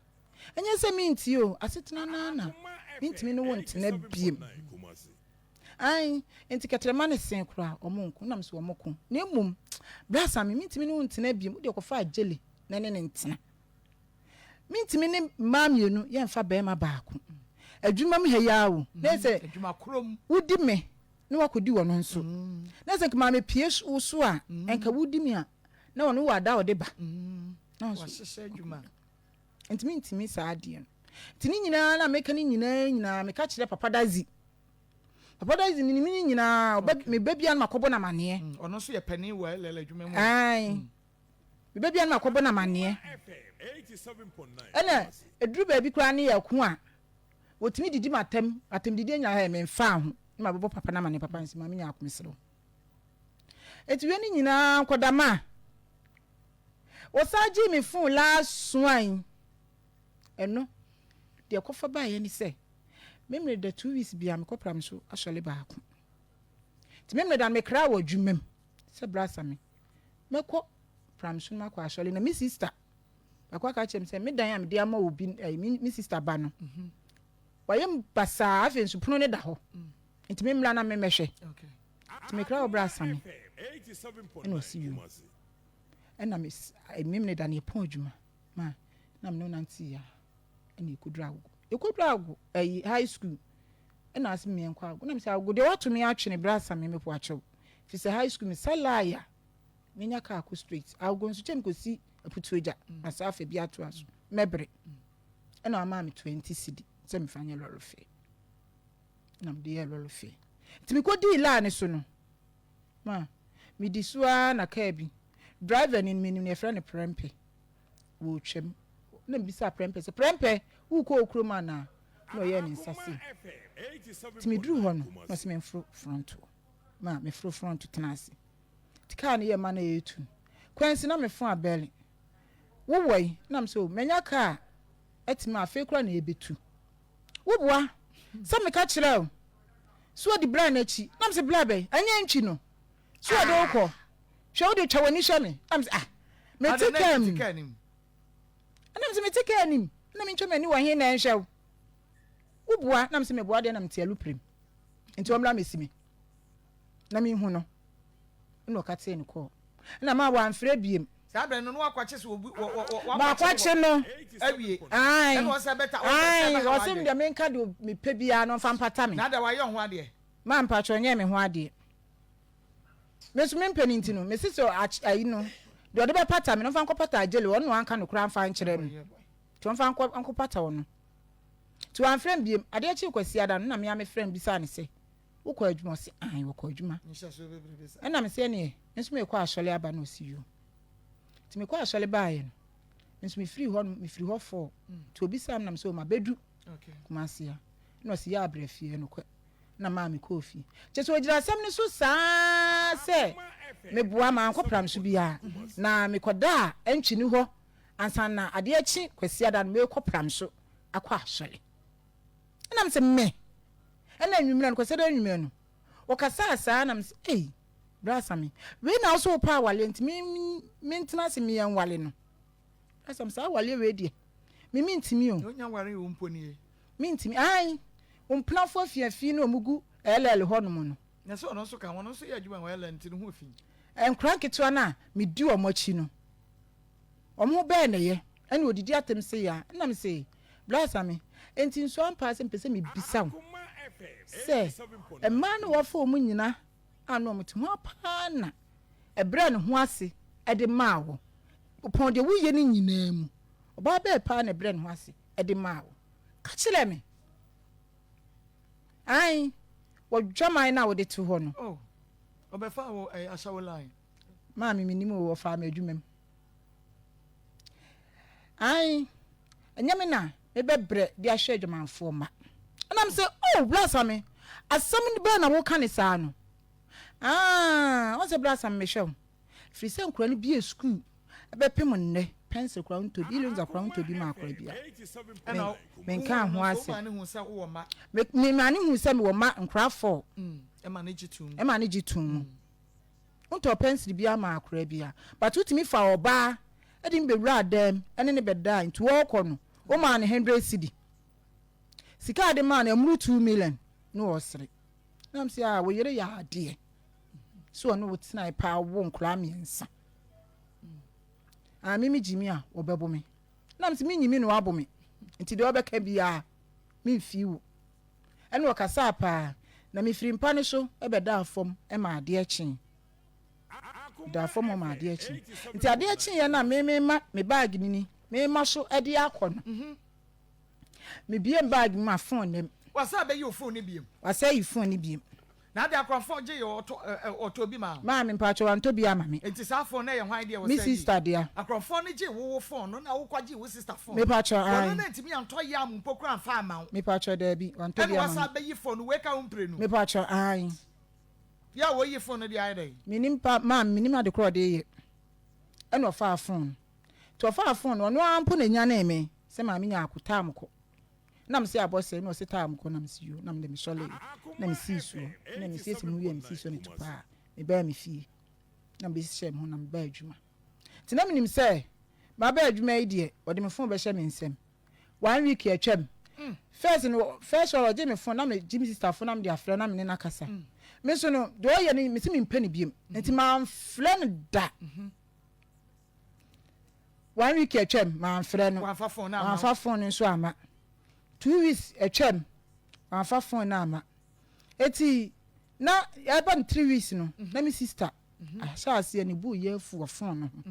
ɛnyɛ sɛ mentie o asetena no ara na mentumi ne wo ntena biem ae nti kɛtrɛma ne sen koraa ɔmo nko na mesɛ ɔmo ko na mmom bra Same mentumi ne wo ntena biem wodeɛ kɔfa agyele na ne ne ntena Mentumi ne mmaa mmienu yɛmfa barima baako. Adwuma mu ha yi ara o, na sɛ wodi me na wakɔdi ɔno nso. Na sɛ nka maame pie wo so a, nka wodi me a, na ɔno wɔ ada a ɔde ba. Na nso nti mentumi saa adeɛ no. Nti ne nyinaa na meka ne nyinaa nyinaa meka kyerɛ Papa Dazi. Papa Dazi menim ne nyinaa, meba biara na makɔbɔ no amaneɛ. Ɔno nso yɛ panin wɔ LL adwuma mu. Ae. Meba biara na makɔbɔ no amanneɛ. Ɛna ɛduru baabi koraa ne yɛko a, wɔtumi didi m'atɛm, atɛmdidie nyinaa hɛ, memfaa ho. Na mabɛbɔ papa no amanneɛ, papa no sɛ, Maame Nyarko, mesrɛ wo. Enti wei ne nyinaa nkɔda ma. Wɔsan gyee me phone last one. Ɛno, deɛ ɛkɔfa baeɛ ne sɛ, me mmerɛ da 2 weeks biara mekɔ pra me so asɔre baako. Nti me mmerɛ da no mekraa wɔ adwuma mu sɛ bra sa me. Mɛkɔ pra me so no makɔ asɔre na me sister baako aka kyerɛ me sɛ me dan a mede ama obi ɛyi me sister ba no wayɛ mu basaa, afei nso pono no da hɔ nti me mmra na me mmɛhwɛ. Nti mekra wɔ bra sa me ɛna ɔsi wiem ɛna me me mmerɛ da no yɛpɔn adwuma ma na me ne nante ya ɛna yɛkɔduru Agogo, yɛkɔduru Agogo ɛyi high school ɛna ase mmiɛnkɔ Agogo na me sɛ Agogo deɛ wato me atwene bra sa me mepo akyɛw fi sɛ high school me sa laaya menya kaa kɔ straight Agogo nso kyɛm kɔsi Aputuogya na saa afa bi atoa so mɛbere ɛna ama me 20 cedi sɛ mefa nyɛ lɔre fare na mede yɛɛ lɔre fare. Nti mekɔdii line no so no ma medi so ara na kaa bi driver ni no menim no, yɛfrɛ no Prɛmpɛ, wɔretwam na mebisaa Prɛmpɛ sɛ, Prɛmpɛ, worekɔ wo kurom anaa? Na ɔyɛɛ ne nsa sei. Nti meduru hɔ no na ɔsɛ memforo front hɔ ma meforo front tena ase. Nti kaa no yɛ ma na ɛretu no kwansi na mefo abɛle wowɔ yi na mesɛ o manya kaa atumi afei koraa na ɛbɛtu. Woboa sɛ meka kyerɛ wo sɛ ɔdi bra no akyi na mesɛ bra bɛn ɛnyɛ ntwi no sɛ ɔde wo kɔ hwɛ wode twa w'ani hwɛ me na mesɛ ah mete kaa mu ɛna mesɛ mete kaa nim na mentwa m'ani wɔ he na ɛnhwɛ wo. Woboa na mesɛ meboa deɛ na mete aluprem nti ɔmmra mɛsi me na menhu no. Ɛna ɔkatee no kɔɔ ɛna maa wamfrɛ biem. Saa berɛ no na wakwakye sɛ obi wɔ wɔ wɔ wakwakye no awie. Ae ɛna ɔsɛ bɛta ɔsɛ bɛha ɔsɛ deɛ menka deɛ mepɛ biara no ɔmfa mpata me. Na ada wayɛ ho adeɛ. Maa mpakyɛ ɔnyɛɛ me ho adeɛ. Me nso mempɛ no nti no mese sɛ ayi no deɛ ɔde bɛpata me no ɔmfa nkɔpata agyele, ɔno na wanka no koraa mfa nkyerɛ me nti ɔmfa nkɔ nkɔpata ɔno. Nti wamfrɛ me biem. Adeɛ kyee Kwasiada no na me ara mefrɛ no bisaa no sɛ wokɔ adwuma? Ɔse ae wɔkɔ adwuma. Ɛna mese ɛneɛ me nso mekɔ asɔre aba na ɔse yoo. Nti mekɔ asɔre baeɛ no me nso mefiri hɔ no mefiri hɔ fɔɔ. Nti obisaa me na mese o mabɛdu Kumasi ha. Ɛna ɔse yɛ abrɛ fie ɛnokwɛ na maa mekɔɔ fie. Kyerɛ sɛ ɔgyina asɛm no so saa sɛ meboa mankɔ pram so biara na mekɔdaa Antwini hɔ ansa na adeɛ akye Kwasiada no merekɔ pram so akɔ asɔre. Ɛna mese me ɛna anwummerɛ no Kwasiada anwummerɛ no ɔkasaa saa na mese ei bra Same wei na wo so wopɛ awaleɛ nti me mentena ase meyɛ nwale no. Bra Same saa awaleɛ wei deɛ me mentumi o. Onya ware wo mpo nie. Mentumi ae wo mpenafo afiafi no ɔmo gu LL hɔ nom no. Na sɛ ɔno nso ka ho, ɔno nso yɛ adwuma wɔ LL nti ne ho fi. Nkora nketewa no a medi wɔn akyi no wɔn ho bɛɛ na ɛyɛ ɛna odidi atem se ya ɛna me se bra Same enti nso ampa sɛ mepɛ sɛ mebisa wo sɛ mmaa no wɔfa wɔn nyina a na wɔn te ho paa na ɛbrɛ ne ho ase ɛde maa wo pɔn deɛ woyɛ no nyinaa mu ɔbaa bɛɛ paa na ɛbrɛ ne ho ase ɛde maa wo ka kyerɛ me ae wɔdwaman no a wode to hɔ no. Oh, ɔbɛfa wo ɛyɛ ahyɛwo line. Maame menim o, ɔfaa me adwuma mu. Ae, ɛnyɛ me na mebɛbrɛ de ahwɛ adwamanfoɔ mma. Ɛna me sɛ, oh, Bra Same, asɛm bɛn na woka ne saa no? Ah, wɔn sɛ Bra Same mehwɛ wo. Firi sɛ nkora no bie sukuu ɛbɛpem nnɛ, pencil koraa wontɔ bi, eraser koraa wontɔ bi ma akora bia. Me, menkaa ho asɛm. Me, me maa ne hu sɛ mewɔ mma nkora four. Ɛma ne gye tom. Ɛma ne gye tom mu. Wontɔɔ pencil biara maa akwadaa biara but wotumi faa ɔbaa de no bɛwuraa dan mu ne no bɛdae nti ɔrekɔ no womaa no hundred cedi. Sika a wode maa no ɛmmoro 2 million na ɔresere. Na mese ah wo yere yɛ adeɛ sɛ ɔne wo tenae paa wo nkwadaa mmiɛnsa. Ah me megye mi a wɔbɛbo me. Na mese menyi mi na wabo me nti deɛ ɔbɛka biara memfii wo. Ɛnna ɔkasaa paa, na mefiri mpa no so bɛdaa fam ma adeɛ kyee. Medaa fam hɔ ma adeɛ kyee. Nti adeɛ kyeeɛ no a me mema me baage no ni, mema so de akɔ no. Mebue me baage mu ma phone no mu. Wasan abɛyi wo phone no biom. Wasan ayi phone no biom. Na ade akora phone gye yɛ ɔtɔ ɔtɔ bi ma wo. Maame mpakyɛ wantɔ bi ama me. Nti saa phone no yɛ hwan deɛ wɔsan yi? Me sister dea. Akorɔmfoɔ no gye wo wo phone no na wokɔ gye wo sister phone. Mepakyɛ ae. Wɔno no antumi antɔ yam mpo koraa amfa amma wo. Mepakyɛ daabi wantɔ bi ama me. Ɛna wasan abɛyi phone no wei ka wo mprenu. Mepakyɛ ae. Yɛ a wɔyi phone no de ayɛ dɛn? Mennim pa maame mennim ade korɔ ɔde reyɛ. Ɛna ɔfaa phone no. Nti ɔfaa phone no ɔno ara mpo na ɛnyanee me sɛ maame Nyarko taa mo kɔ. Na mese abɔ sɛe na ɔse taa mo kɔ na mese yoo na mede mesɔreeɛ na mesii soɔ na mesiesie me ho wieɛ mesii soɔ na tupaa mebaa me fie na mebɛhyehyɛɛ me ho na mebaa adwuma. Nti na menim sɛ maba adwuma yi deɛ ɔde me phone bɛhyɛ me nsam. One week atwam. First no, first one ɔgye me phone na me gye me sister phone na me de afrɛ na me ne no akasa. Me nso no, deɛ ɔyɛ no me se mempɛ no biom. Nti manfrɛ no da. One week atwam, manfrɛ no. Wamfa phone no amma. Wamfa phone no nso amma. 2 weeks atwam, wamfa phone no amma. Eti na ɛba no 3 weeks no, na me sister ahyɛ aseɛ ne bo yɛ afu wɔ phone no ho.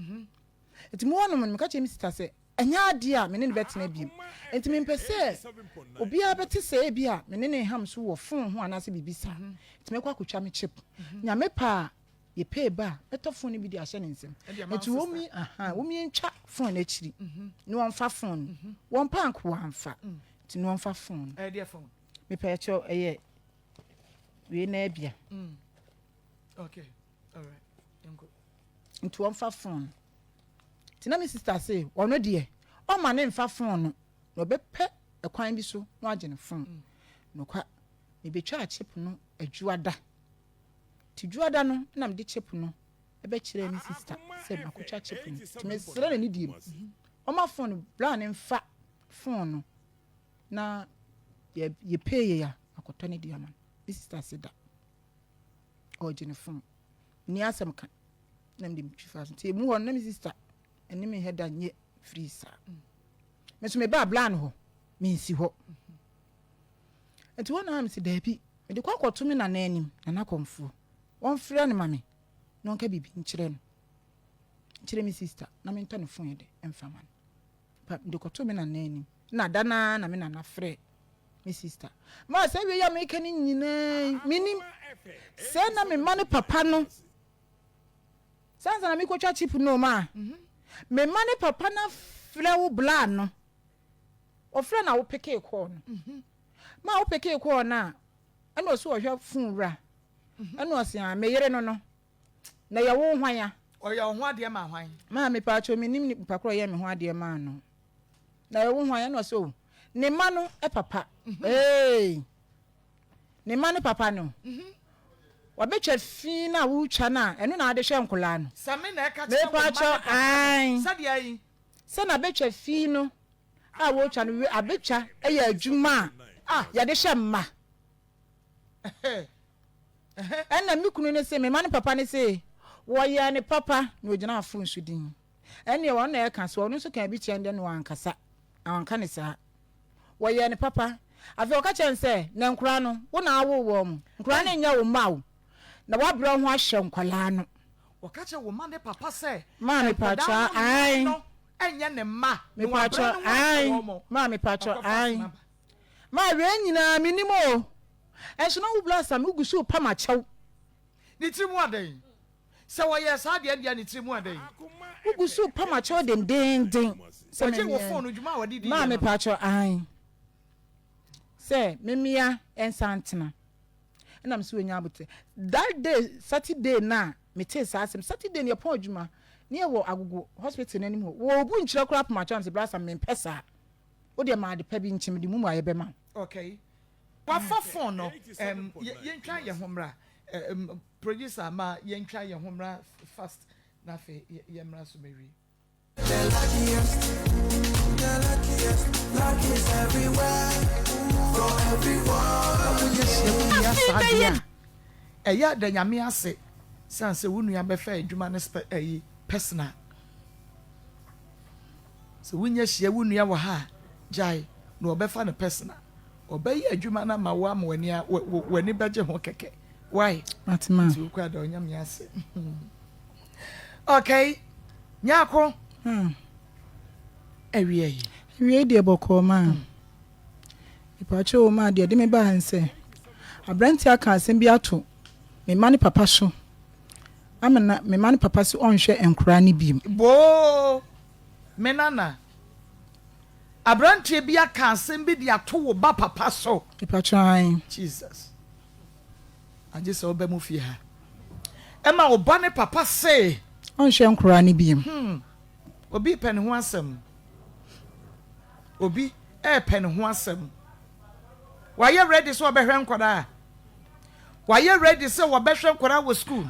Nti mo hɔnom no, meka kyerɛ me sister sɛ ɛnyɛ adeɛ a me ne no bɛtena bio. Nti mempɛ sɛ obiara bɛte sɛ ebi a me ne no reham so wɔ phone ho anaasɛ biribi saa. Nti mɛkɔ akɔtwa me chip. Nyame pɛ a yɛpɛɛ ba a, mɛtɔ phone no bi de ahyɛ ne nsam. Nti wɔn aha, wɔn ntwa phone no akyiri na wɔmfa phone no. Wɔn pɛ anko wɔamfa. Nti na wɔmfa phone no. Ɛyɛ deɛ phone? Mepɛ kyerɛ ɛyɛ wei na abia. Okay, all right. Yɛnkɔ. Nti wɔmfa phone no. Nti na me sister se ɔno deɛ ɔma ne mfa phone no na ɔbɛpɛ ɛkwan bi so na wagye ne phone. Nokwa, mebɛtwaa chip no adwuada. Nti dwuada no na mede chip no ɛbɛkyerɛɛ me sister sɛ makɔtwa chip no. Nti mesrɛ no ne deɛ mu ɔma phone no bra ne mfa phone no na yɛ yɛpay yɛ a akɔtɔ ne deɛ ama no. Me sister se da ɔregye ne phone. Nni asɛm ka na mede metwi fa so. Nti emu hɔ no na me sister ɛne me hɛ da nyɛ free saa. Me nso mebaa bra no hɔ mensi hɔ. Nti hɔ na mese daabi mede kɔ akɔto me nana anim, nana kɔmfoɔ. Wɔmfrɛ no ma me na ɔnka biribi nkyerɛ no. Nkyerɛ me sister na mentɔ ne phone yɛ dɛ ɛmfa ma no. Pa mede kɔto me nana anim. Na da no ara na me nana frɛ me sister. Ma sɛ wei a meka no nyinaa yi menim sɛ na me ma ne papa no sɛ ansa na mekɔtwa chip no ma me ma ne papa no afrɛ wo bla no. Ɔfrɛ na wo pekee kɔɔ no. Ma wo pekee kɔɔ no a ɛna ɔsɛ ɔhwɛ phone wura. Ɛna ɔsɛ a me yere no no na yɛ wo hwan a. Ɔyɛ wo ho adeɛ maa hwan? Maa mepaakyɛw mennim nipa korɔ ɔyɛɛ me ho adeɛ maa no. Na yɛ wo hwan a? Ɛna ɔsɛ o ne mma no papa eei ne mma no papa no wabɛtwa fi no a wotwa no a ɛno na ade hwɛ nkwadaa no. Sɛ me na ɛka kyerɛ wo mma ne papa no sɛdeɛ ayi. Sɛ na bɛtwa fi no a wotwa no abɛtwa yɛ adwuma a yɛde hwɛ mma. Ɛnna me kunu no se, me mma no papa no se, wɔyɛɛ no papa na ogyinaa fon so din. Ɛnneɛ ɔno na ɛka so, ɔno nso kaa bi kyerɛ no deɛ na wankasa, na wanka no saa. Wɔyɛɛ no papa. Afei ɔka kyerɛɛ no sɛ, na nkoraa no, wo na awoo wɔn, nkoraa no nyɛ wo mma o, na woabrɛ wo ho ahwɛ nkwadaa no. Wɔka kyerɛ wo mma ne papa sɛ, Maa nkwadaa no mma no nyɛ ne mma, na wabrɛ ne ho ahwɛ wɔn. Maa mepaakyɛw, ae. Maa wei nyinaa mennim o. Nso na wo bla sa me wogu so repa m'akyɛw. Ne tiri mu adɛn? Sɛ wɔyɛɛ saa deɛ ɛndeɛ ne tiri mu adɛn? Wogu so repa m'akyɛw dendeenden. Sɛ Wɔgyee wo phone no dwuma a wɔde diiɛ Maa no. mepaakyɛw ae. Sɛ memea nsa ntena. Ɛna me so wanya aboterɛ. That day Saturday no a metee saa asɛm Saturday no yɛpɔn adwuma ne yɛwɔ Agogo hospital no anim hɔ. Wɔbu nkyerɛ koraa pa m'akyɛw na mese bra sa mempɛ saa. Wo deɛ ma ade pa bi nkye mede mu mmuaeɛ bɛma wo. Okay. Wafa phone no um, yɛntwa yɛn ho mmra um, producer ma yɛntwa yɛn ho mmra fast na afei yɛmmra so mɛwie. The luckiest, the luckiest, luck is everywhere for everyone. Woyɛ hyia wo nua saa deɛ a, ɛyɛ a da Nyame ase sane sɛ wo nua bɛfa adwuma no spɛ ɛyi personal. Sɛ wonya hyia wo nua wɔ ha a, gyae na ɔbɛfa no personal. Ɔbɛyɛ adwuma no ama wo ama w'ani a w'ani bɛgye ho kɛkɛ. Why? Mate ma. Nti wokɔ ada Onyame ase. Okay, Nyarko. Hmm. Awia yi. Awia yi deɛ bɔkɔɔ maa. Hmm. Mepaakyɛw o maa deɛ ɛde me baa ha nsɛ aberanteɛ aka asɛm bi ato me mma ne papa so ama na me mma ne papa so ɔnhwɛ nkoraa no biem. Boo! Me nana, aberanteɛ bi aka asɛm bi de ato wo ba papa so. Mepaakyɛw ae. Jesus. Agye sɛ woba mu fie ha. Ɛma wo ba ne papa se. Ɔnhwɛ nkoraa no biom. Hmm. Obi repɛ ne ho asɛm. Obi repɛ ne ho asɛm. Wayɛ ready sɛ ɔbɛhwɛ nkwadaa. Wayɛ ready sɛ wɔbɛhwɛ nkwadaa wɔ school.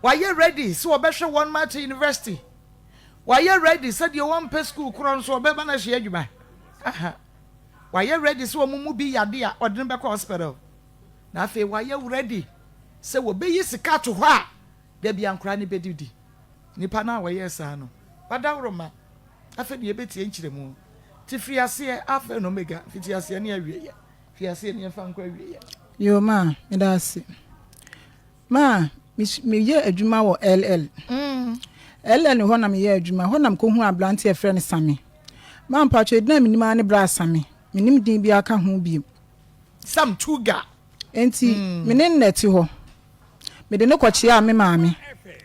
Wayɛ ready sɛ wɔbɛhwɛ wɔn ma akyɛ university. Wayɛ ready sɛ deɛ wɔmpɛ school korɔ nso ɔbɛma no ahyɛ adwuma. Aha. Wayɛ ready sɛ wɔn mu bi yade a ɔde no bɛkɔ hospital. Na afei wayɛ ready sɛ wɔbɛyi sika ato hɔ a da bi ankoraa no bɛdidi. Nipa no a ɔyɛɛ saa no, wadaworo ma. Afei deɛ yɛbɛtie nkyerɛmu. Nti firi aseɛ, Alpha and Omega, mfitiaseɛ ne awieɛ. Firi aseɛ ne yɛmfa nkɔ awieɛ. Yoo ma, meda ase. Ma, me meyɛ adwuma wɔ LL. LL hɔ na meyɛ adwuma, hɔ na mekɔhuu aberanteɛ a yɛfrɛ no Same. Ma mpakyɛ edin a menim ara ne Bra Same, mennim din biara ka ho bio. Sam Tuga. Enti me ne no na ɛte hɔ. Mede no kɔkyeaa me maame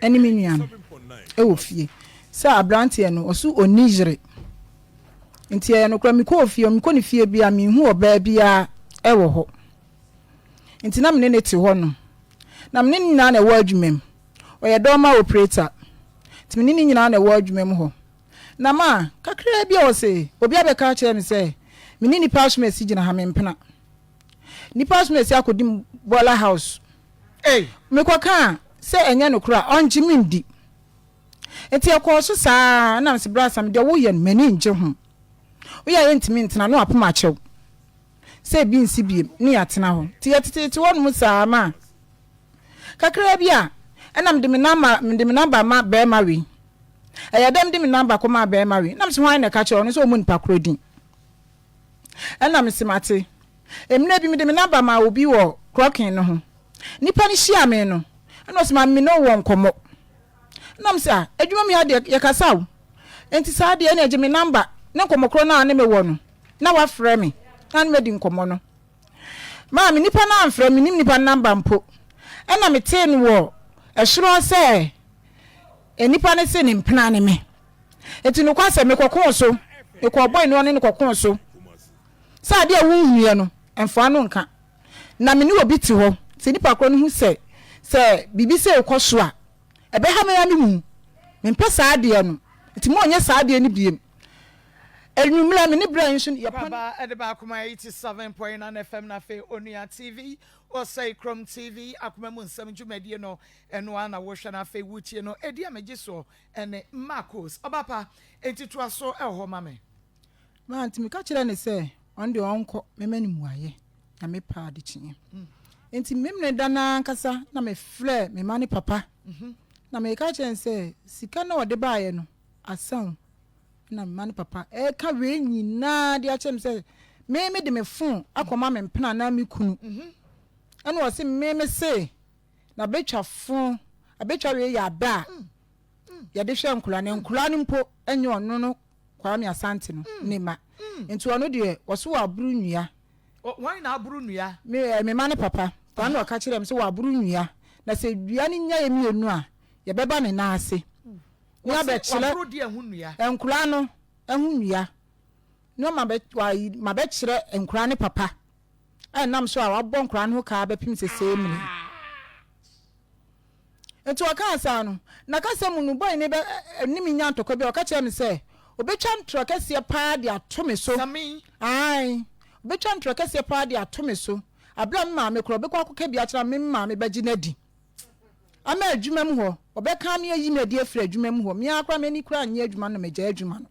ne me nua no wɔ fie sɛ aberanteɛ no, ɔso ɔnni yere. Nti ɛyɛ nokorɛ, mekɔɔ fie hɔ, mekɔ ne fie biara menhu ɔbaa biara wɔ hɔ. Nti na me ne no te hɔnom. Na me ne no nyinaa na ɛwɔ adwuma mu. Ɔyɛ dɔɔma operator. Nti me ne no nyinaa na ɛwɔ adwuma mu hɔ. Na ma, kakraa bi a ɔse, obi abɛka akyerɛ me sɛ, me ne nnipa asomasi gyina ha, mempena. Nnipa asomasi akɔdi me boiler house. Ei! Mekɔka a, sɛ ɛnyɛ nokorɛ a, ɔngye me ndi. Nti ɛkɔɔ so saa ara, ɛna mese, Bra Sam, deɛ woyɛ no, m'ani ngye ho. Woyɛ a yɛntumi ntena, na wapem akyɛ wo. Sɛ ebi nsi biem, ne yɛatena hɔ. Nti yɛteteete hɔnom saa ma kakraa bi a, ɛna mede me namba, mede me namba ma barima wei. Ɛyɛ dɛ mede me namba kɔmaa barima wei. Na mese hwan na ɛka kyerɛ wo? Ɔno nso ɔmmɔ nipa korɔ din. Ɛna mese mate. Mmerɛ bi mede me namba maa obi wɔ krɔken no ho. Nipa no hyia me no, ɛna ɔse maame me ne wo wɔ nkɔmmɔ. Ɛna mese ah, adwuma mu ha deɛ yɛkasa o. Enti saa deɛ ɛna gye me namba ne nkɔmmɔ korɔ no a ne mewɔ no na wafrɛ me na ne madi nkɔmmɔ no. Maame nipa no amfrɛ me, menim nipa no namba mpo. Ɛna metee no wɔ ɛsoro hɔ sɛ nnipa no se ne mpena ne me. Enti nokwasɛm, mekɔkoo so, mekɔɔ bɔe no ne no kɔkoo so. Sɛ adeɛ a wonhuiɛ no, mfa ano nka. Na me ne obi te hɔ, sɛ nipa korɔ no hu sɛ, sɛ biribi sei rekɔ so a, ɛbɛha me ara me mu. Mempɛ saa adeɛ no, nti mo nyɛ saa adeɛ no biem. Anwummerɛ, me ne bra yi nso yɛpɔn. Aba de ba Akoma 87.9 FM na afei Onua TV, Osei Krom TV, Akoma mu nsɛm dwumadie no, ɛno ara na wohwɛ na afei wotie no. Ɛdi a megye soɔ ɛne Marcos. Ɔba pa, enti toa so ɛwɔ hɔ ma me. Maa nti meka kyerɛɛ no sɛ ɔno deɛ ɔnkɔ mɛma no mmuaeɛ na mepɛ adekyeeɛ. Nti Memeneda da no ara ankasa na mefrɛɛ me ma ne papa na meka kyerɛɛ no sɛ sika no a ɔde baeɛ no asa o. Na me ma ne papa reka wei nyinaa de akyerɛ me sɛ me mede me fon akɔma me mpena anaa me kunu. Ɛna ɔse me mese na bɛtwa fon abɛtwa wei yɛ abɛ a yɛde hwɛ nkwadaa no nkwadaa no mpo nyɛ ɔno no Kwame Asante no ne ma nti ɔno deɛ ɔse waboro nnua. Hwan na aboro nnua? Me eh, me ma ne papa. Saa na ɔka kyerɛɛ me sɛ waboro nnua na sɛ dua no nya yɛ mmienu a yɛbɛba ne nan ase ne Wɔse abɛkyerɛ waboro deɛ ho nnua? nkwadaa no ho nnua na ɔma bɛ wayi mabɛkyerɛ nkwadaa no papa a ɛnam so a wabɔ nkwadaa no ho kaa bɛpem sesei mmerɛ yi. Enti ɔkaa saa no, na kasa mu no, boy no bɛ ne me nya ntɔkwa bi a, ɔka kyerɛɛ me sɛ, obetwa ntorɔ kɛseɛ paa de ato me so. Sami. Ae, obetwa ntorɔ kɛseɛ paa de ato me so. Abere a me maame koraa, ɔbɛkɔ akɔka bi akyerɛ me, me maame bɛgye no adi. Ama adwuma mu hɔ, ɔbɛka me ayi me adi afiri adwuma mu hɔ. Me ara koraa m'ani koraa nnye adwuma no na magyae adwuma no.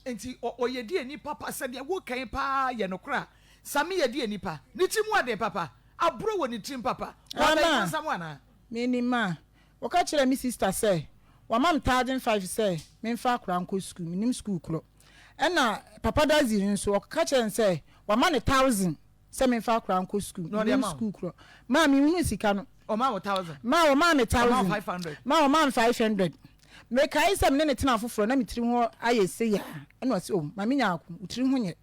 Enti ɔyɛ deɛ papa? Sɛdeɛ woka yi paa yɛ nokorɛ a, Sami yɛ deɛ nipa? Ne ti mu aden papa? Aburo wɔ ne tirim papa? Wabɛn Ama, bonsam anaa? menim a, wɔka kyerɛɛ me sista sɛ wama me 1005 sɛ memfa akwadaa nkɔ sukuu, mennim sukuu korɔ. Ɛna Papa Dadzie nso, ɔka kyerɛɛ no sɛ wama no 1000 sɛ memfa akwadaa nkɔ sukuu, Na ɔde mennim ama wo? sukuu korɔ. Maa menhunuu sika no. Ɔmaa wo 1000? Maa wɔmaa me Ɔmaa wo 1000. 500? Maa wɔmaa me 500. Mekae sɛ me ne no tenaa foforɔ na me tiri ho ayɛ sei a, ɛna ɔse oh Maame Nyarko wo tiri ho nyɛ.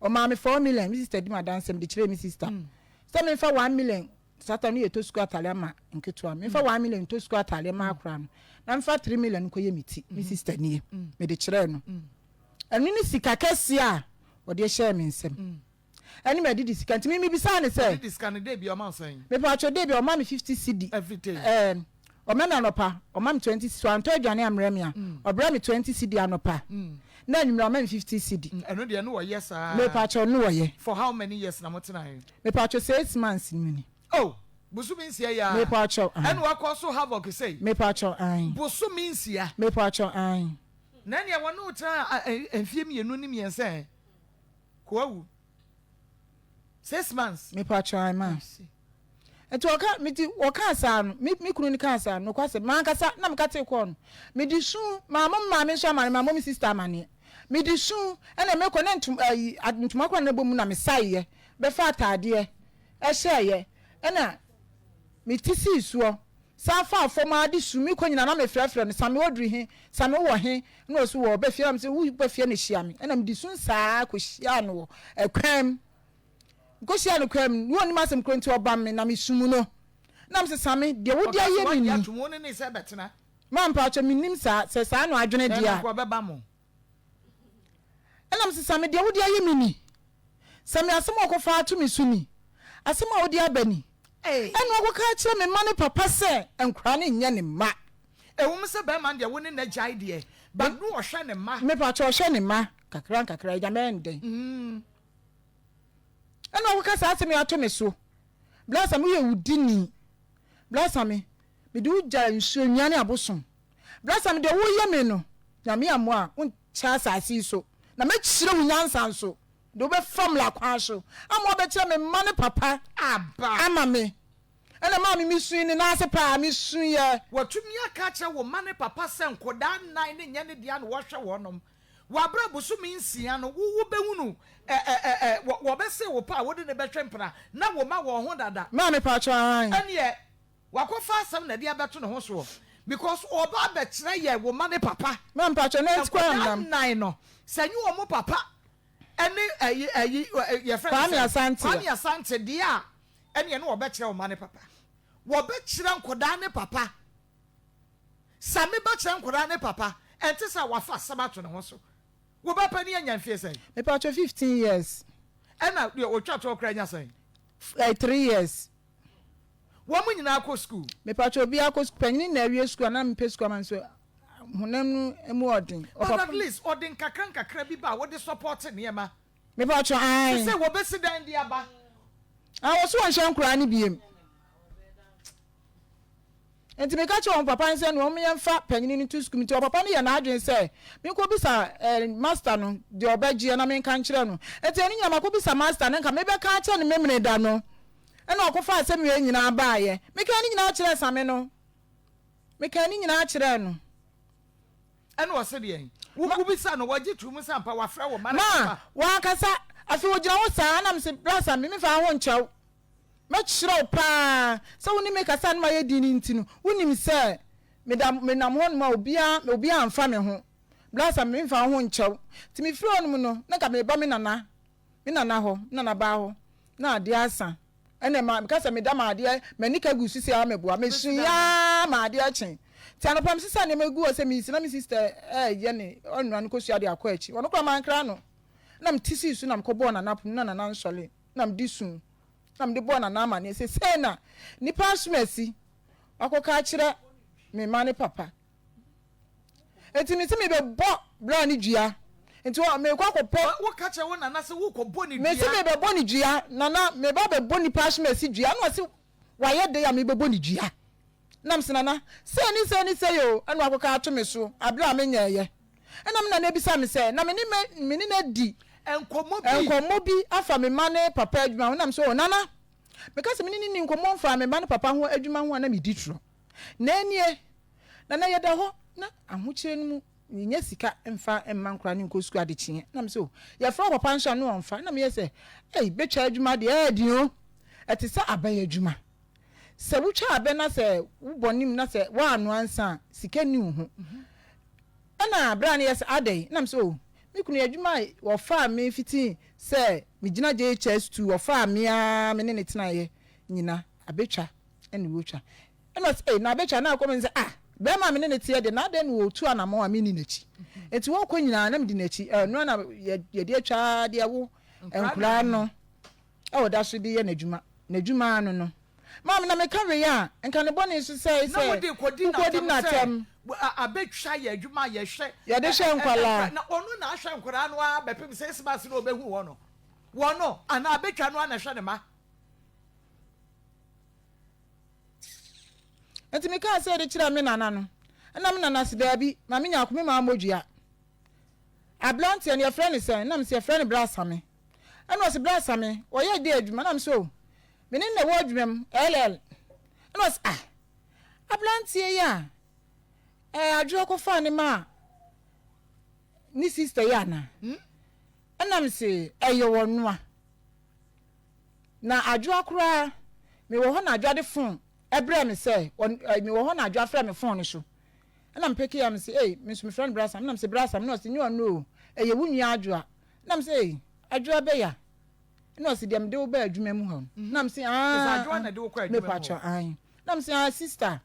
Ɔmaa me 4 million, me sister di m'adanseɛ mede kyerɛɛ me sister sɛ memfa 1 million, saa time no yɛtɔ sukuu ataadeɛ ama nketewa, memfa 1 million ntɔ sukuu ataadeɛ ma akora no na memfa 3 million nkɔyɛ me ti, me sister nie, mede kyerɛɛ no. Ɛno ne sika kɛseɛ a ɔde hyɛɛ me nsam. Ɛne m'adidi sika nti me mebisaa no sɛ. Adidi sika no day biara ɔma wo sɛn? Mepatwɔ day biara ɔma me 50 cedi. Every day? Ɛɛ. Ɔma me anɔpa, ɔma me 20 cedi. Wantɔ aduane ammrɛ me a, ɔbrɛ me 20 cedi anɔpa. Na anwummerɛ ɔma me 50 cedi. Ɛno deɛ ne wɔyɛ saa. Mepakyɛw, ne wɔyɛ. For how many years na motenaeɛ? Mepakyɛw, 6 months mu ni. Oh, bosome 6 yi ara. Mepakyɛw, ae. Ɛna wakɔ so havoc sei. Mepakyɛw, ae. Bosome 6. Mepakyɛw, ae. Na ɛneɛ wɔne wo tenaa mfeɛ 2 ne 3 ɛ? Koawu. 6 months. Mepakyɛw, ae ma. Nti ɔka me ti ɔkaa saa no me me kunu no kaa saa no nokwasɛm mankasa na meka tee kɔɔ no mede su mammɔ me maame nso amaneɛ mammɔ me sister amaneɛ mede su ɛna mekɔ na ntom ayi ntoma koraa na ɛbɔ mu na mesaeɛ bɛfa ataadeɛ ɛhyɛeɛ ɛna me ti sii soɔ san faa fam ara de su mekɔ nyinaa na mefrɛfrɛ no Same woduru he Same wowɔ he na ɔse wɔ ɔba fie na mese wo ba fie na hyia me ɛna mede su saa kɔhyiaa no wɔ ɛkwan mu. Mekɔhyiaa no kwan mu, na ɔnnim asɛm korɔ nti ɔbam me, na mesum no. Na mese, Same, deɛ wode Ɔka sɛ ayɛ me wagye ni. atom, wo ne ne sɛ bɛtena. Ma mpakyɛ, mennim saa, sɛ saa na wadwene Ɛna deɛ a. nka ɔbɛba mo. Ɛna mese, Same, deɛ wode ayɛ me ni. Same, asɛm a wɔkɔfa ato me so ni. Asɛm a wode aba ni. Ei. Ɛna ɔkɔka akyerɛ me mma ne papa sɛ nkwadaa no nyɛ ne mma. Ɛwom sɛ bɛrima no deɛ wo ne no agyae deɛ, but na ɔhwɛ ne mma. Mepakyɛ, ɔhwɛ ne mma kakra nkakra, agya mɛyɛ no dɛn? Ɛna ɔkɔka saa asɛm yi ato me so, Bla Same woyɛ wudini, Bla Same mede wo gya nsuo, nnua ne abosom, Bla Same deɛ woyɛ me no, Nyame ammoa a wonkyɛ asase yi so, na mɛkyerɛ wo nyansa nso, de wobɛfa mmara kwan so ama woabɛkyerɛ me mma ne papa ama me. Ɛna maame mesui ne nan ase paa, mesuiɛ. Watumi aka akyerɛ wo mma ne papa sɛ nkɔdaa nnan no nyɛ ne dea na wɔhwɛ wɔnom. Wɔ abere a bosome 6 no wo wobɛhunu ɛ ɛ ɛ ɛ wɔ wɔbɛse wo pɛ a wode no bɛtwe mpena na wo ma wɔn ho dada. Maame paatwɔ aane. Ɛneɛ wakɔfa asɛm na ɛde abɛto ne ho soɔ because ɔɔba abɛkyerɛ yɛn wo ma ne papa. Maame paatwɔ nanti kwan Nkwadaa nam. nnan no sɛ ɛnyɛ wɔn papa ɛne ɛyi ɛyi ɛ yɛfrɛ no Kwame sɛn Asante a. Kwame Asante deɛ a ɛneɛ ne wɔbɛkyerɛ wo ma ne papa. Wɔbɛkyerɛ nkwadaa ne papa. Sɛ me ba kyerɛ nkwadaa ne papa, ɛnte sɛ wafa asɛm ato ne ho so. Wo ba panin anya mfeɛ sɛn? Mepakyɛ 15 years. Ɛna deɛ ɔtwa toɔ koraa anya sɛn? 3 years. Wɔn nyinaa kɔ sukuu? Mepakyɛ obiara kɔ sukuu. Panyini na awie sukuu a na mepɛ sukuu ama no so honam no mu ɔden. But at least ɔde nkakra nkakra bi ba a wode support nneɛma. Mepakyɛ ae. Te sɛ wɔbɛsi dan de aba. Ah, wɔso wɔnhyɛ nkoraa no biem. Enti meka kyerɛɛ wɔn papa no sɛ nea wɔnyɛ mfa panyin no nto sukuu mu. Enti ɔpapa no yɛɛ n'adwene sɛ minkobisa eh, masta no deɛ ɔbɛgyeɛ na menka nkyerɛ no. Enti ɛno nyinaa makobisa masta no, nka mebɛka akyerɛ no Memeneda no. Ɛna ɔkɔfaa asɛm wei nyinaa baeɛ. Mekaa ne nyinaa kyerɛɛ Same no. Mekaa ne nyinaa kyerɛɛ no. Ɛna ɔse deɛn? Wo wobisa no, ɔgye too mu sɛ ampa wafrɛ wo ma no Ma, papa? wankasa. Afei ɔgyina hɔ saa, ɛna mese, Bra Same, memfa wo ho nkyɛ wo. Mɛkyerɛ wo paa sɛ wo ne me kasa na mayɛ dinn nti no, wonim sɛ meda menam hɔnom a obiara obiara mfa me ho. Blasa memfa wo ho nkyɛ wo. Nti mefiri hɔnom no, na nka mereba me nana me nana hɔ, me nana baa hɔ, na adeɛ asa. Ɛna ma meka sɛ meda ma adeɛ m'ani ka gu so sei ara meboa. Mesuiɛ ara ma adeɛ kye. Nti anɔpa mesesa nneɛma gu hɔ sɛ meresi na me sister reyɛ ne ɔrenoa ne kosua de akɔ akyi. Ɔno koraa mankra no. Na mete sii so na mekɔbɔɔ nana pono na nana nsɔre. na mede suu, na mede bɔɔ Nana amanneɛ sɛ sei na nnipa asomasi akɔka akyerɛ me mma ne papa. Enti mese mebɛbɔ bra no dua. Nti mekɔ akɔpɛ. Woka kyerɛ wo nana sɛ wokɔbɔ ne dua? Mese mebɛbɔ ne dua, Nana, meba bɛbɔ nnipa asomasi dua. Ɛna ɔse wayɛ dɛn a mebɛbɔ ne dua? Na mese Nana, sei ne sei ne sei o, ɛna wakɔka ato me so aberɛ a menyɛeɛ. Ɛna me nana bisa me sɛ, na me ne me ne no adi nkɔmmɔ bi afa me mma ne papa adwuma ho? Na me sɛ, oh, Nana, meka sɛ me ne no nni nkɔmmɔ mfaa me mma ne papa ho adwuma ho a na medi torɔ. Na ɛnie, Nana, yɛda hɔ na ahokyerɛ no mu mennya sika mfa mma nkwadaa no nkɔ sukuu adekyeɛ. Na me sɛ, oh, yɛfrɛ wo papa nso a na ɔmfa. Na meyɛ sɛ, ei, bɛtwa adwuma deɛ ɛyɛ den o, ɛte sɛ aban adwuma. Sɛ wotwa abɛ na sɛ wobɔ nim na sɛ woannoa nsa a, sika nni wo ho. Ɛna berɛ a na yɛ sɛ adɛn? Ɛna me sɛ oh, me kunu adwuma a wɔfaa me fiti sɛ megyina JHS 2 wɔfaa me ara me ne no tenaeɛ nyina abɛtwa ɛna wɔtwa. Ɛna ɔsɛ ei na abɛtwa na akɔ me sɛ ah bɛrima a me ne no teɛ deɛ na adɛn na wɔtu anamɔn a menni n'akyi. Nti wɔkɔ nyinaa na medi n'akyi ɛno na yɛde atwa deɛ wo nkoraa no. a ɔda so de yɛ n'adwuma, n'adwuma ara no no. Maame, na meka wei a, nka ne bɔne nso sɛe Na sɛ wode rekɔdi no wokɔdi atɛm no sɛ atɛm. abɛtwa yɛ adwuma a yɛhwɛ Yɛde hwɛ nkwadaa. Na ɔno na ahwɛ nkwadaa no ara bɛpem 6 months na ɔbɛhu wɔ no. Wɔ no anaa abɛtwa no ara na ɛhwɛ ne mma. Nti mekaa sɛ de kyerɛɛ me nana no, ɛna me nana se daabi, ma me nya ako, me maa mmɔdua. Abranteɛ no yɛfrɛ no sɛn? Ɛna mese yɛfrɛ no Bra Same. Ɛna ɔse Bra Same, ɔyɛ dɛ adwuma? Ɛna mese oh, me ne no na ɛwɔ adwuma mu, LL. Ɛna ɔse ah, abranteɛ yi a ɛɛ adwoa kɔfaa ne maa ne sister yi anaa? Ɛna mese ɛyɛ ɔnoa. Na Adwoa koraa, mewɔ hɔ na Adwoa de fon brɛɛ me sɛ, mewɔ hɔ na Adwoa frɛɛ me fon no so. Ɛna mepekee a mese, ei, me nso mefrɛ no Brasam. Ɛna mese, Brasam? Ɛna ɔse, nyɛ ɔno o, ɛyɛ wo nua Adwoa. Ɛna mese, ei, Adwoa bɛya? Ɛna ɔse, deɛ mede wo baa adwuma mu hɔ no. Ɛna mese, Kyerɛ sɛ aa, Adwoa na ɛde wo kɔɔ adwuma mu hɔ? Mepakyɛw, ae. Ɛna mese, aa, sister,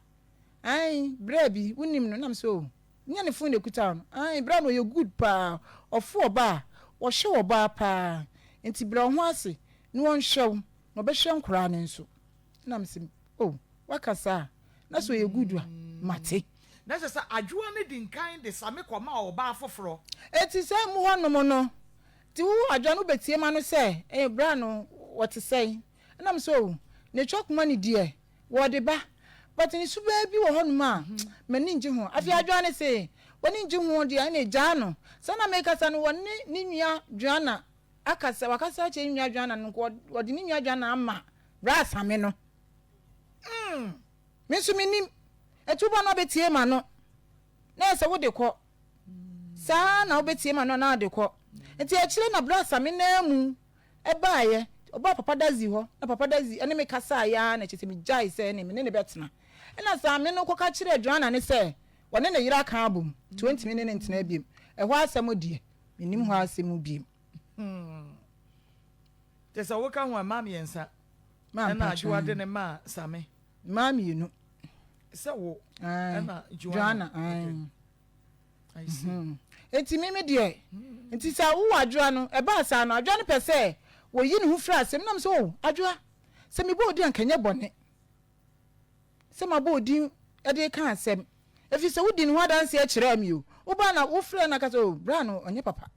ae, berɛ bi, wonim no? Ɛna mese, oh, Nyɛ ne phone na ekuta wo no ae bra no ɔyɛ good paa ɔfo ɔbaa a ɔhwɛ ɔbaa paa nti brɛ wo ho ase na ɔnhwɛ wo na ɔbɛhwɛ nkoraa no nso na mese oh waka saa na sɛ ɔyɛ good a mate. Na kyerɛ sɛ Adwoa no di nkan de Same kɔmaa ɔbaa foforɔ. Enti saa mu hɔ nom no nti wo Adwoa no wobɛtie ma no sɛ eh bra no ɔte sɛn na mese oh ne twɛ koma ne deɛ Wɔde ba. But ne subaa bi wɔ hɔnom a, m'ani ngye ho. Afei Adwoa no se, w'ani ngye ho deɛ a, ɛnneɛ gyaa no. Saa na merekasa no, wɔne ne nua Joanna akasa, wakasa akyerɛ ne nua Joanna no, nka wɔde ne nua Joanna ama Bra Asame no. Mm, me nso mennim. Ɛti woba no abɛtie m'ano, na ɛyɛ sɛ wode kɔ. Saa na wobɛtie m'ano anaa wode kɔ. Nti akyire na Bra Asame nan mu Ɛbaeɛ, ɔbaa Papa Dadzie hɔ, na Papa Dadzie ne me kasaeɛ ara na kyerɛ sɛ megyae sɛ ɛne me ne no bɛtena. Ɛna saa me no kɔka kyerɛɛ Joanna no sɛ ɔne ne yere aka abom, nti ɔntumi ne no ntena biom. Ɛhɔ asɛm deɛ, mennim hɔ asɛm biom. Kyerɛ sɛ woka ho a, mmaa mmiɛnsa ɛna Adwoa de ne maa Same. Mmaa mmienu. Sɛ wo ɛna Joanna. Joanna, Enti me me deɛ, nti sɛ wowɔ Adwoa no, ɛbaa saa no, Adwoa no pɛ sɛ wɔyi ne ho firi asɛm nam sɛ, oh, Adwoa, sɛ mebɔ wo din a nka ɛnyɛ bɔne sɛ mabɔ wo din de reka asɛm, ɛfiri sɛ wodi ne ho adanseɛ kyerɛɛ me o, wobaa na wofrɛ no aka sɛ, oh, bra no ɔnyɛ papa,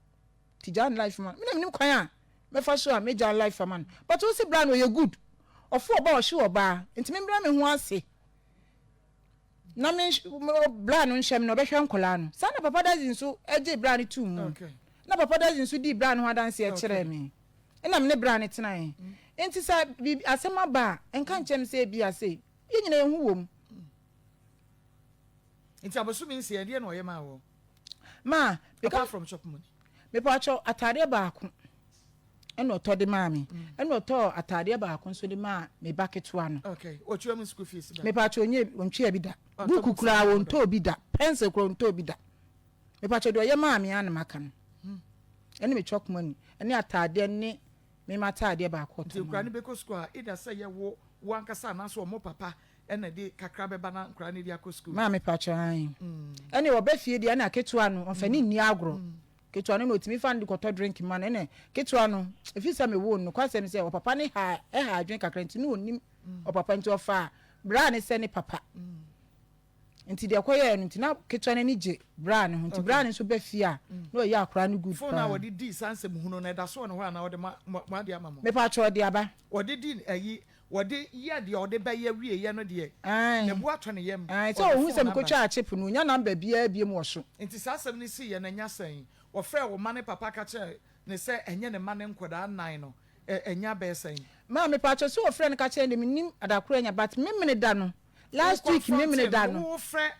nti gyaa ne life ma no, me na menim kwan a mɛfa so a mɛgyaa ne life ama no, but wo se bra no ɔyɛ good, ɔfo ɔbaa ɔhye ɔbaa, nti memmrɛ me ho ase. Na me bra no nhyɛ me na ɔbɛhwɛ nkwadaa no. Saa na Papa Dadzie nso gyee bra no too mu. Na Papa Dadzie nso dii bra no ho adanseɛ kyerɛɛ me. Ɛna me ne bra no tenaeɛ. Nti sɛ biribi asɛm aba a, nka nkyerɛ me sɛ ebia sei. Yɛn nyinaa yɛn ho wɔ mu. Nti abosome nsia, ɛdeɛn na ɔyɛ maa wo? Ma, Apart from chop money. Mepatwɔ ataadeɛ baako. Ɛna ɔtɔ de maa me. Ɛna ɔtɔɔ ataadeɛ baako nso de maa me ba ketewa no. Okay, ɔtua mu school fees da? Mepatwɔ onye ɔntua bi da. Buku koraa ɔntɔɔ bi da. Pencil koraa ɔntɔɔ bi da. Mepatwɔ deɛ ɔyɛ maa me ara na maka no. Ɛne me chalk money, ɛne ataadeɛ ne me m'ataadeɛ baako ɔtɔ Nti maa nkwadaa me. no bɛkɔ sukuu a, either sɛ yɛ wo, wo ankasa anaasɛ wɔn papa ɛna ɛde kakra bɛba na nkwadaa no de akɔ sukuu. Maa mepatwɔ ae. Ɛne ɔba fie deɛ ɛna ketewa no ɔmfa ne nni agorɔ. Ketewa no na otumi fa no de kɔtɔ drink ma no ɛna ketewa no ɛfiri sɛ mewoo no nokwasɛm sɛ ɔpapa no ha ɛha adwene kakra nti na ɔnim ɔpapa nti ɔfaa braa no sɛ ne papa nti deɛ ɛkɔyɛɛ no nti na ketewa no ani gye braa no ho nti braa no nso ba fie a na ɔyɛ akwaraa no good Phone a paa. wɔde dii saa nsɛm hunu no ɛda so wɔ ne hɔ anaa wɔde ma mo ade ama mo? Mepatwɔ ɔde aba. Wɔde di ayi wɔde yɛ deɛ ɔde bɛyɛ wieɛ no deɛ Ae ne bo atɔ ne yam ae sɛ ɔde ɔhu phone sɛ no aba. mekɔtwaa chip no ɔnya number biara biom wɔ so. Nti saa asɛm no siiɛ no ɛnya sɛn? Wɔfrɛɛ wo ma ne papa ka kyerɛɛ no sɛ ɛnyɛ ne mma no nkwadaa nnan no ɛnya bɛyɛ sɛn? Maa mepatwɔ sɛ wɔfrɛ no ka kyerɛ no deɛ mennim adakoro anya but memene da no last Wo week memene confronte da no, no. wo frɛ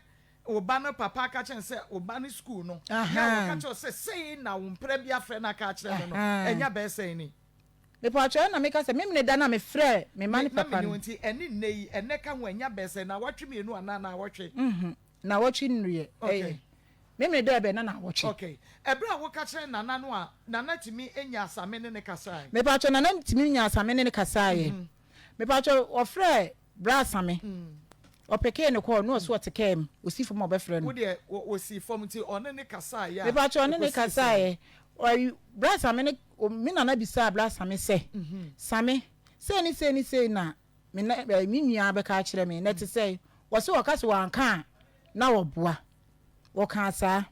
wo ba no papa ka kyerɛ no sɛ wo ba no school no na Ahaa wɔka kyerɛ wo sɛ sei na wo mpra bi afrɛ no aka akyerɛ no no ahaa. ɛnya bɛyɛ sɛn ni? Mepatwɔ ɛna meka sɛ memene da no a mefrɛɛ me mma Me ne na papa menni no. wo nti ɛne nnɛ yi ɛnnɛ ka ho ɛnya bɛyɛ sɛn naawɔtwe mmienu anaa naawɔtwe? Mhm naawɔtwe nnuiɛ Okay. ɛyɛ memene da ɛbɛn na naawɔtwe. Okay ɛberɛ a woka kyerɛ Nana no a Nana tumi nyaa Same ne no kasaeɛ? Mepatwɔ Nana tumi nyaa Same ne no kasaeɛ. Mepatwɔ wɔfrɛɛ Bra Same ɔpekee no kɔɔ na ɔse ɔte kaa mu ɔsi fam a ɔbɛfrɛ no. Wo deɛ ɔsii fam nti ɔne no kasaeɛ a Mepatwɔ ɔne no ɛkɔsii sɛn? kasaeɛ ɔyi Bra Same ne me nana bisaa Bra Same sɛ Same sei ne sei ne sei na. me na me nua bɛka akyerɛ me na ɛte sɛn? Wɔse wɔka sɛ wanka a na wɔboa. Wɔkaa saa.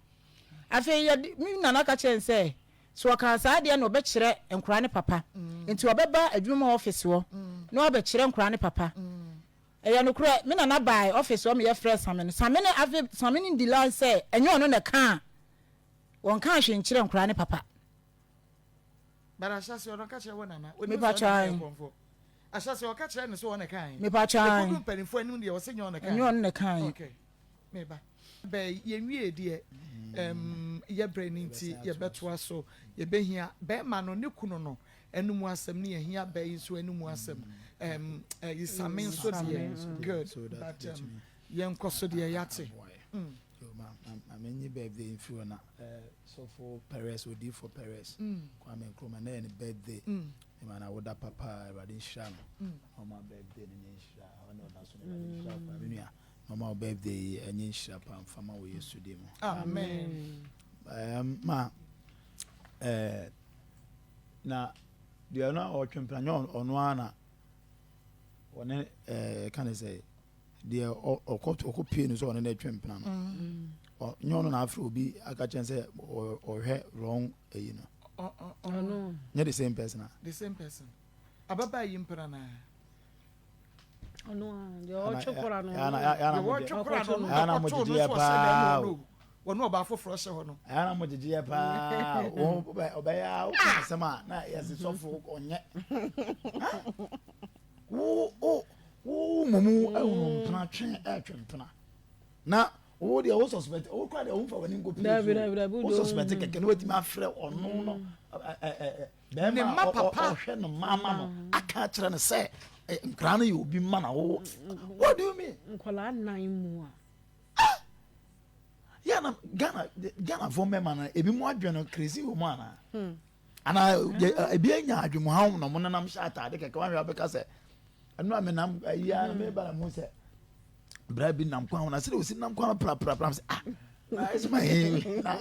Afei yɛde me nana ka kyerɛɛ no sɛ sɛ ɔkaa saa deɛ na ɔbɛkyerɛ nkwadaa no papa. Nti ɔbɛba adwuma mu ɔfese hɔ na wabɛkyerɛ nkwadaa no papa. Ɛyɛ nokorɛ, me nana bae ɔfese hɔ ma yɛfrɛɛ Same no. Same no afei Same no di line sɛ ɛnyɛ ɔno na ɛkaa wɔnkaa hwee nkyerɛ nkwadaa no papa. But ahyɛse ɔno ɔka kyerɛ wo nana. Mepa kyɛw ae. Ahyɛse ɔka kyerɛ no sɛ ɔna kae. Mepa kyɛw ae. Ekodu mpanimfoɔ anim deɛ ɔsɛ nyɛ ɔna kae. Ɛnyɛ ɔno na kae. Okay. Meba. Bɛɛ yɛn wie deɛ ɛm yɛ brɛ ne nti yɛbɛtoa so. Yɛbɛhia bɛɛma no ne kunu no ɛnum asɛm ne yɛhia bɛɛ yi nso ɛnum asɛm. Ɛm ɛyi same nso deɛ good but ɛm yɛnkɔ so deɛ yate. Mm. Yo, ma ma ma menyi birthday mfiri hɔ na eh, sɔfo Perez, odiifo Perez, Kwame Nkrumah, na yɛ ne birthday. Mema no awoda papa a Awurade nhyira no. Na ɔma birthday no nyɛ nhyira. Ɔne ɔda so no Awurade nhyira wo paa me nua. Na ɔma wo birthday yi ɛnyɛ nhyira paa mfa ma wɔ Yesu din mu. Amen. Um, ma eh, na deɛ ɔno a ɔtwe mpena nyɛ ɔno ara na ɔne eh, ka ne sɛ deɛ ɔkɔ ɔkɔ pie no sɛ ɔne no atwa mpena no mm. nyɛ ɔno na afrɛ obi aka kyɛn sɛ ɔhwɛ wrong ayi no nyɛ the same person a the same person ababaa yi mpena na ɔno a deɛ ɔtwe kora no deɛ ɔtwe kora no ɔno ɔtwe no so ɔhyɛ dɛm no wɔne ɔbaa foforɔ hyɛ hɔ no ɛna mo gyegyeɛ paa ɔbɛyɛ a woka asɛm a na yɛse sɔfo ɔnyɛ Wo wo wo mmom ahunu mpena twe ɛtwe mpena na wo deɛ wo suspect wo kora deɛ wo nfa w'ani nkɔ pie so wo suspect kɛkɛ na watumi afrɛ ɔno no ɛɛ bɛrima ɔhwɛ no mma ama no aka akyerɛ no sɛ nkwadaa no yɛ obi mma na wo what do you mean. Nkwadaa nan mu a. Ah! Yɛ na Ghana Ghana fo mmarima no ebi mu adwene no crazy wɔ mu anaa. Hmm. Anaa ebi anya adwemuhaw na ɔmo nenam hyɛ ataade kɛkɛ wɔn ahwɛ abɛka sɛ ɛno a menam ayi ara meba na mu sɛ bra bi nam kwan ho na sɛdeɛ osi nam kwan ho praprapra sɛ ah na ɛsɛ ma yɛn na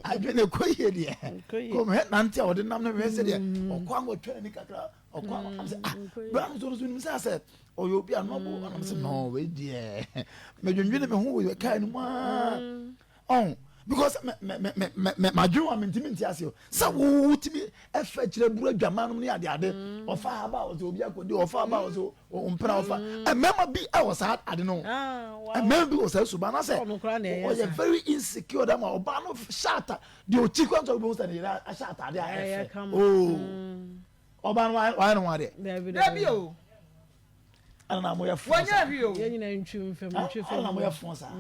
adwene kɔ yie deɛ kɔm hɛ nante a ɔde nam no hwɛ sɛ deɛ ɔkɔ anwɔ twɛ n'ani kakra ɔkɔ anwɔ am sɛ ah bra no so no so nim sɛ asɛ ɔyɛ obi a nɔbo ɔnam sɛ nɔɔ wei deɛ mɛdwendwene me ho wɔ kaa no mu aa Ɔn because mɛ mɛ mɛ mɛ mɛ madwene wa mentumi nte ase o sɛ wo wotumi ɛfɛ kyerɛ buru adwaman nom ne ade ade mm. ɔfa aba ɔsɛ obi akɔdi ɔfa aba ɔsɛ mm. ɔmpena ɔfa mm. mmarima bi ɛwɔ saa ade no ah, mmarima bi wɔ saa suban na sɛ ɔyɛ very insecure dama ɔbaa no hyɛ ata deɛ ɔkyi kwan sɛ ɔbɛhu sɛ ne yere ahyɛ ataade a ɛfɛ oo ɔbaa no wayɛ ne ho adeɛ dabi o ɛna na mo yɛ fɔn saa ɛna na mo yɛ fɔn saa.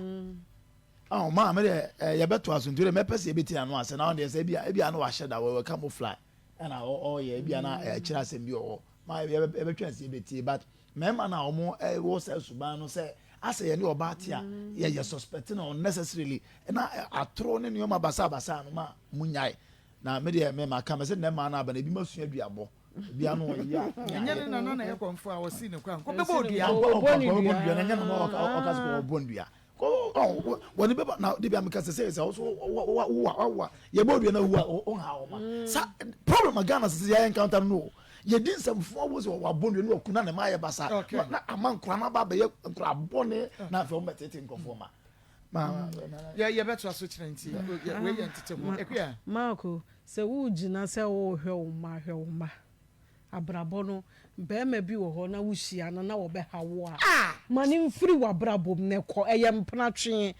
Oh, maa me deɛ eh, yɛbɛto aso nti deɛ mɛpɛ sɛ yɛbɛti ano ase na ɔno deɛ sɛ ebia ebia na wahyɛ da wɔwɔ camouflage ɛna ɔyɛ ebia na ɛkyerɛ asɛm bi ɔwɔ maa yɛbɛtwɛn sɛ yɛbɛtie but mmarima na wɔn ɛwɔ sɛ suban no sɛ asɛ yɛne ɔbaa te a yɛyɛ suspect no unnecessarily na atoro ne nneɛma basabasa no ma mo nyae na me deɛ me ma ka me sɛ nnɛ maa no aba na ebi ma sua duabɔ ebi ano ɔyɛ a ɛnyɛ ne nana na ɛyɛ kɔnfo a ɔsi ne kwan kɔ bɛbɔ dua ɔbɔ ne dua ɛnyɛ nana ɔka sɛ ɔbɔ dua wɔne bɛba na de bia meka sɛ sɛ sɛ wo wo wo yɛbɔ odua na wu a wo ha wo ma sa problem a Ghana sɛ yɛ encounter no yɛdi nsɛmfoɔ wo sɛ wabɔ dua ne waku na ne ma ayɛ basa na ama nkora no aba bɛyɛ nkora bɔne na afei wɔbɛtete nkurɔfoɔ ma yɛ yɛbɛtoa so kyerɛ nti wei yɛ ntete ho akua Marco sɛ wogyina sɛ wohwɛ wo mma hwɛ wo mma Abrabɔ no, barima bi wɔ hɔ na wohyia no na ɔbɛha wo a, ma no mfiri w'abrabɔ mu na kɔ. Ɛyɛ mpena twee.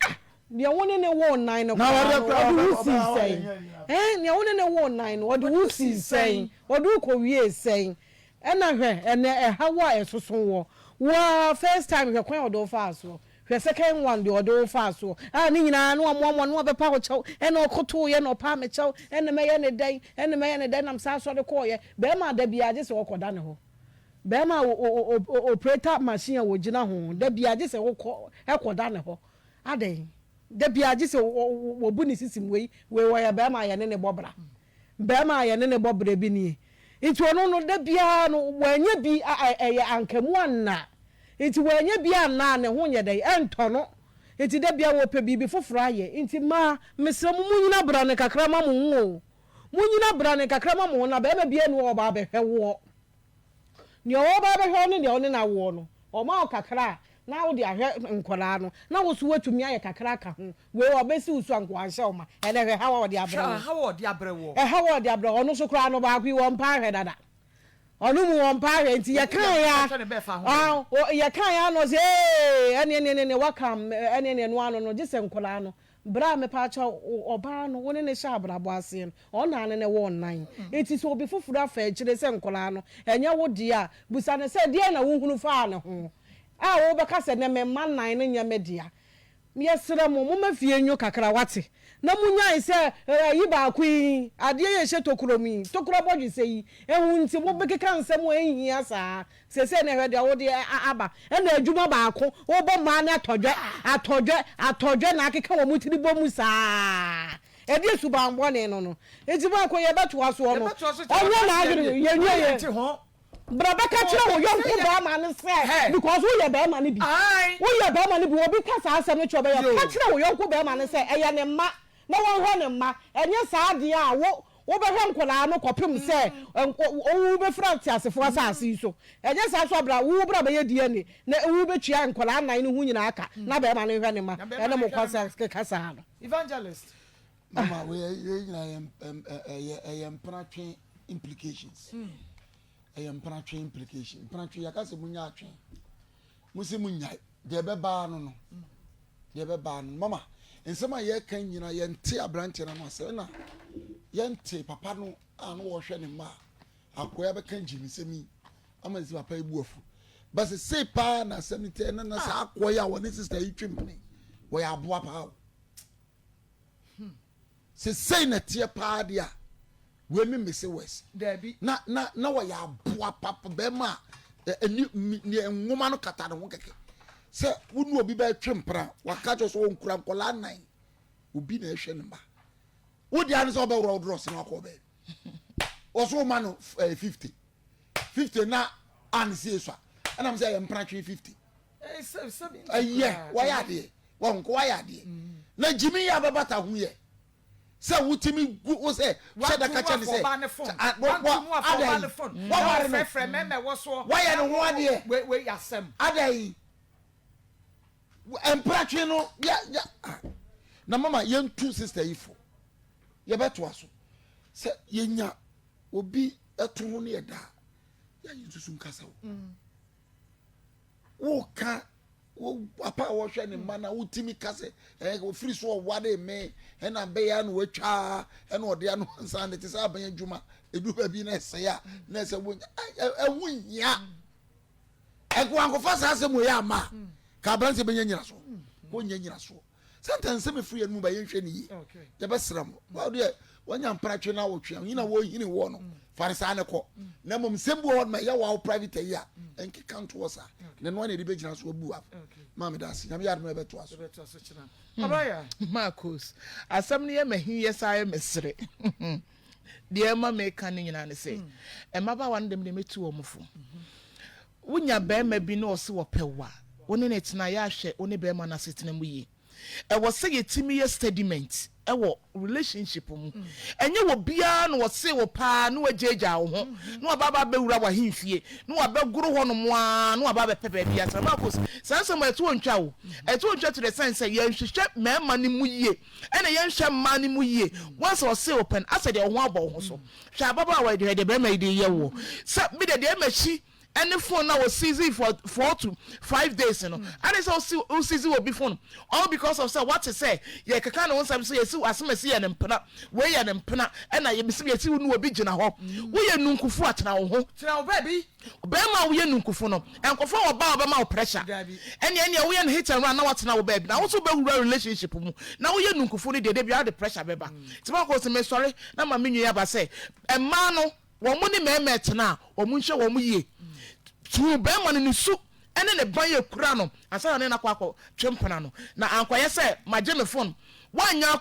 Deɛ wo ne no woo nan no koraa no, ɔde wo sii sɛn? Ɛn, deɛ wo ne no woo nan no, ɔde wo sii sɛn? Ɔde wo kɔwiee sɛn? Ɛna hwɛ, ɛnnɛ ɛha wo a ɛsoso woɔ. Wo ara, first time hwɛ kwan a ɔde wo faa soɔ. Hwɛ second one deɛ ɔde wo faa soɔ a ne nyinaa na wamoamoa na wabɛpa wo kyɛw ɛna ɔkotooeɛ na ɔpaa me kyɛw ɛna mɛyɛ ne dɛn ɛna mɛyɛ ne dɛn nam saa sɔre kɔɔeɛ bɛɛma a da biara gye sɛ ɔkɔda ne hɔ bɛɛma a operator machine a wɔgyina ho da biara gye sɛ wokɔ ɛkɔda ne hɔ adɛn da biara gye sɛ wɔbu ne sisim wei wei ɔyɛ bɛɛma a yɛne ne bɔ bra. Barima a yɛne no bɔ bra bi nie. Nti ɔno no, da biara no, wannya bi a, ɛyɛ anka mu anna. Nti wannya bi anna a, ne ho nyɛ dɛn? Ɛntɔ no. Nti da biara ɔpɛ biribi foforɔ ayɛ. Nti mmaa, mesrɛ mo, monyina brane kakra ma mo ho o. Monyina brane kakra ma mo ho, na barima biara nni hɔ a ɔba abɛhwɛ woɔ. Nea ɔreba abɛhwɛ wo ne nea wo ne no awoɔ no, ɔma wo kakra a, na wode ahwɛ nkwadaa no, na wo nso woatumi ayɛ kakra aka ho. Wei ɔbɛsi wo so a, nka wanhyɛ wo ma. Ɛnnɛ hwɛ haw a ɔde abrɛ Hwɛ wo. haw a ɔde abrɛ woɔ. Ɛhaw a ɔde abrɛ wo. Ɔno nso koraa no, baako yi, ɔmpɛ ahwɛ dada. Ɔno mu ɔmpɛ ahwɛ nti yɛkaeɛ Ɛhwɛ a, ne bɛɛ fa ho ah, bɛn. yɛkaeɛ a na ɔse ee, ɛneɛ neɛ neɛ waka, ɛneɛ neɛ ɛno ano no, gye sɛ nkwadaa no. Bra mepaakyɛw, wo ɔbaa no wo ne no hyɛ abrabɔ aseɛ no, ɔna ne no wɔ nnan. Nti sɛ obi foforɔ afa akyire sɛ nkwadaa no ɛnyɛ wo dea a, busa no sɛ deɛn na wohunu faa ne ho a wobɛka sɛ nɛ me mma nnan no nyɛ me dea. Yɛsrɛ mo, momma fie nnwo kakra, wate? Na monyae sɛ ayi baako yi, adeɛ yi a ɛhyɛ tokuro mu yi, tokuro abɔdwesɛ yi, ɛho nti mobɛkeka nsɛm a ɛnhia saa. Seesei no hwɛ deɛ wode aba. Ɛna adwuma baako, wobɔ mmaa no atɔdwɛ, atɔdwɛ, atɔdwɛ na akeka wɔn tiri bɔ mu saa. Ɛdeɛ suban bɔne no no. Nti baako yɛbɛtoa soɔ no, Yɛbɛtoa so kyerɛ ɔnyɛ wɔn n'adwene, aseɛ yɛnwie deɛ. yɛ. Nte ho. Bra bɛka kyerɛ wo yɔnko barima no sɛ, because woyɛ barima no bi, woyɛ barima no bi, obi ka saa asɛm no kyerɛ wo bɛyɛ, ka kyerɛ wo yɔnko barima no sɛ ɛyɛ ne mma na wɔnhwɛ ne mma, ɛnyɛ saa deɛ a wo Wobɛhwɛ nkwadaa no kɔpem sɛ wobɛfiri ateasefoɔ asase yi so. Ɛnyɛ saa nso a bra, wo bra bɛyɛ DNA na wobɛtua nkwadaa nnan no ho nyinaa ka na bɛrima no nhwɛ ne mma. Ɛne mo kwasa keka saa no. Evangelist. Mama, wei yɛ nyinaa yɛ ɛyɛ mpenatwe implications. Ɛyɛ mpenatwe implication. Mpenatwe yɛka sɛ munya atwe. Mo se munyae. Deɛ ɛbɛbaa no no. Deɛ ɛbɛbaa no mama nsɛm a yɛreka nyina yɛnte aberanteɛ no ano asɛm na yɛnte papa no a na wɔhwɛ ne mma a akoa bɛka nkyimisɛm yi ama sɛ papa yi bu afu bɛsɛ sei paa na asɛm no tɛ na na saa akoa yi a wɔne sista yi twe mpene wɔyɛ aboa paa o Sɛ sei na ɛteɛ paa deɛ a, wei me mese wɛs. Daabi. Na na na wɔyɛ aboa papa bɛrima a ɛni ne nwoma no kata ne ho kɛkɛ. Sɛ wo ne obi bɛtwe mpena, waka kyerɛ sɛ ɔnkura nkɔlaa nan, obi na ɛhwɛ ne mma. Wo deɛ ano sɛ ɔbɛworɔ wo drɔs na wakɔ baabi. Wɔso woma no 50. 50 na a ne sie so a, ɛnam sɛ ɛyɛ mpena twe 50. Ɛyɛ wayɛ adeɛ. Wɔn nko wayɛ adeɛ. Na gyimi yɛ abɛbata ho yɛ. Sɛ wotumi gu wo sɛ hyɛ da ka kyɛ ne sɛ adan waware no wayɛ ne ho adeɛ adan mpratwe no ya ya na mama yɛntu sista yi fo yɛbɛtoa so sɛ yɛnya obi ɛto ho ne yɛda a yɛayɛ nsusu nkasa o woka wo papa a wɔhwɛ ne mma na wotumi ka sɛ ɛɛ ofiri so ɔware me ɛna bɛyɛ na watwa ɛna ɔde ano nsa ne te sɛ aban adwuma edu baabi na ɛsɛe a na ɛsɛ wo ɛho nhia ɛnko ankɔfa saa asɛm wɔ yɛ ama ka aberanteɛ bɛnya nyinasoɔ kɔnya nyinasoɔ Santa nsɛm efiri yɛn mu ba yɛnhwɛ ne yie. Yɛbɛsrɛ mo. Wɔn deɛ wɔnya mpratwe na wɔtwe a nyina wɔhini wɔ no fa ne saa ne kɔ. Na mmom nsɛm bi wɔ hɔ no ma ɛyɛ wɔn private ayi a ɛnkeka ntoɔ saa. Na ɛno na yɛde bɛgyina so abu up. Maame da ase. Nyame yɛ adom a yɛbɛtoa so. Marcos, asɛm no yɛ m'ahi yɛ saa yɛ mesere. Deɛ ɛma meka no nyinaa ne sɛ, mmabaawa no deɛ mede mɛtu wɔn fo. Wonya barima bi na ɔse ɔpɛ wo a, wo ne no tena, yɛ a hwɛ wo ne barima no asetena mu yie. Ɛwɔ sɛ yɛtumi yɛ steadiment wɔ relationship mu. Ɛnyɛ obiara na ɔse wo paa na wagyaagyaa wo ho na waba aba abɛwura w'ahemfie na wabɛgoro hɔnom ara na waba abɛpɛ baabi atena. Marcus, saa nsɛm yi ɛto ntwa o. Ɛto ntwa to the sense sɛ yɛnhwehwɛ mmarima no mu yie ɛna yɛnhwɛ mmaa no mu yie. Once ɔse wo pɛ no, asɛ deɛ wo ho abɔ wo ho so. Hwɛ ababaawa yi de hwɛ deɛ barima yi de reyɛ woɔ. Sɛ me deɛ deɛ makyi ɛne phone na wɔ seize for 4 to 5 days no. Ade sɛ wosi wo seize obi phone all because of sɛ wate sɛ yɛkeka ne ho nsɛm sɛ yɛsi asɛm yɛ ne mpena, wei yɛ ne mpena, ɛna yɛbisi yɛsi wo ne obi gyina hɔ. Woyɛ nunkufo a, tena wo ho. Tena wo baabi. Bɛrima a woyɛ nunkufo no, nkɔfo a wɔba a wɔbɛma wo pressure. Ɛne woyɛ no hit and run na watena wo baabi na wo nso wobɛwura relationship mu na woyɛ nunkufo no deɛ, de biara de pressure bɛba. Nti ma kɔ sɛ mesɔre na ma me nua aba sɛ mmaa no wɔn mo ne mmarima ɛtena a, wɔn nhwɛ wɔn yie tuu bɛrima no ne su ɛne ne ban yɛ kura no ansa na ne nakɔ akɔ twe mpena no na ankɔyɛ sɛ magye me phone woanya.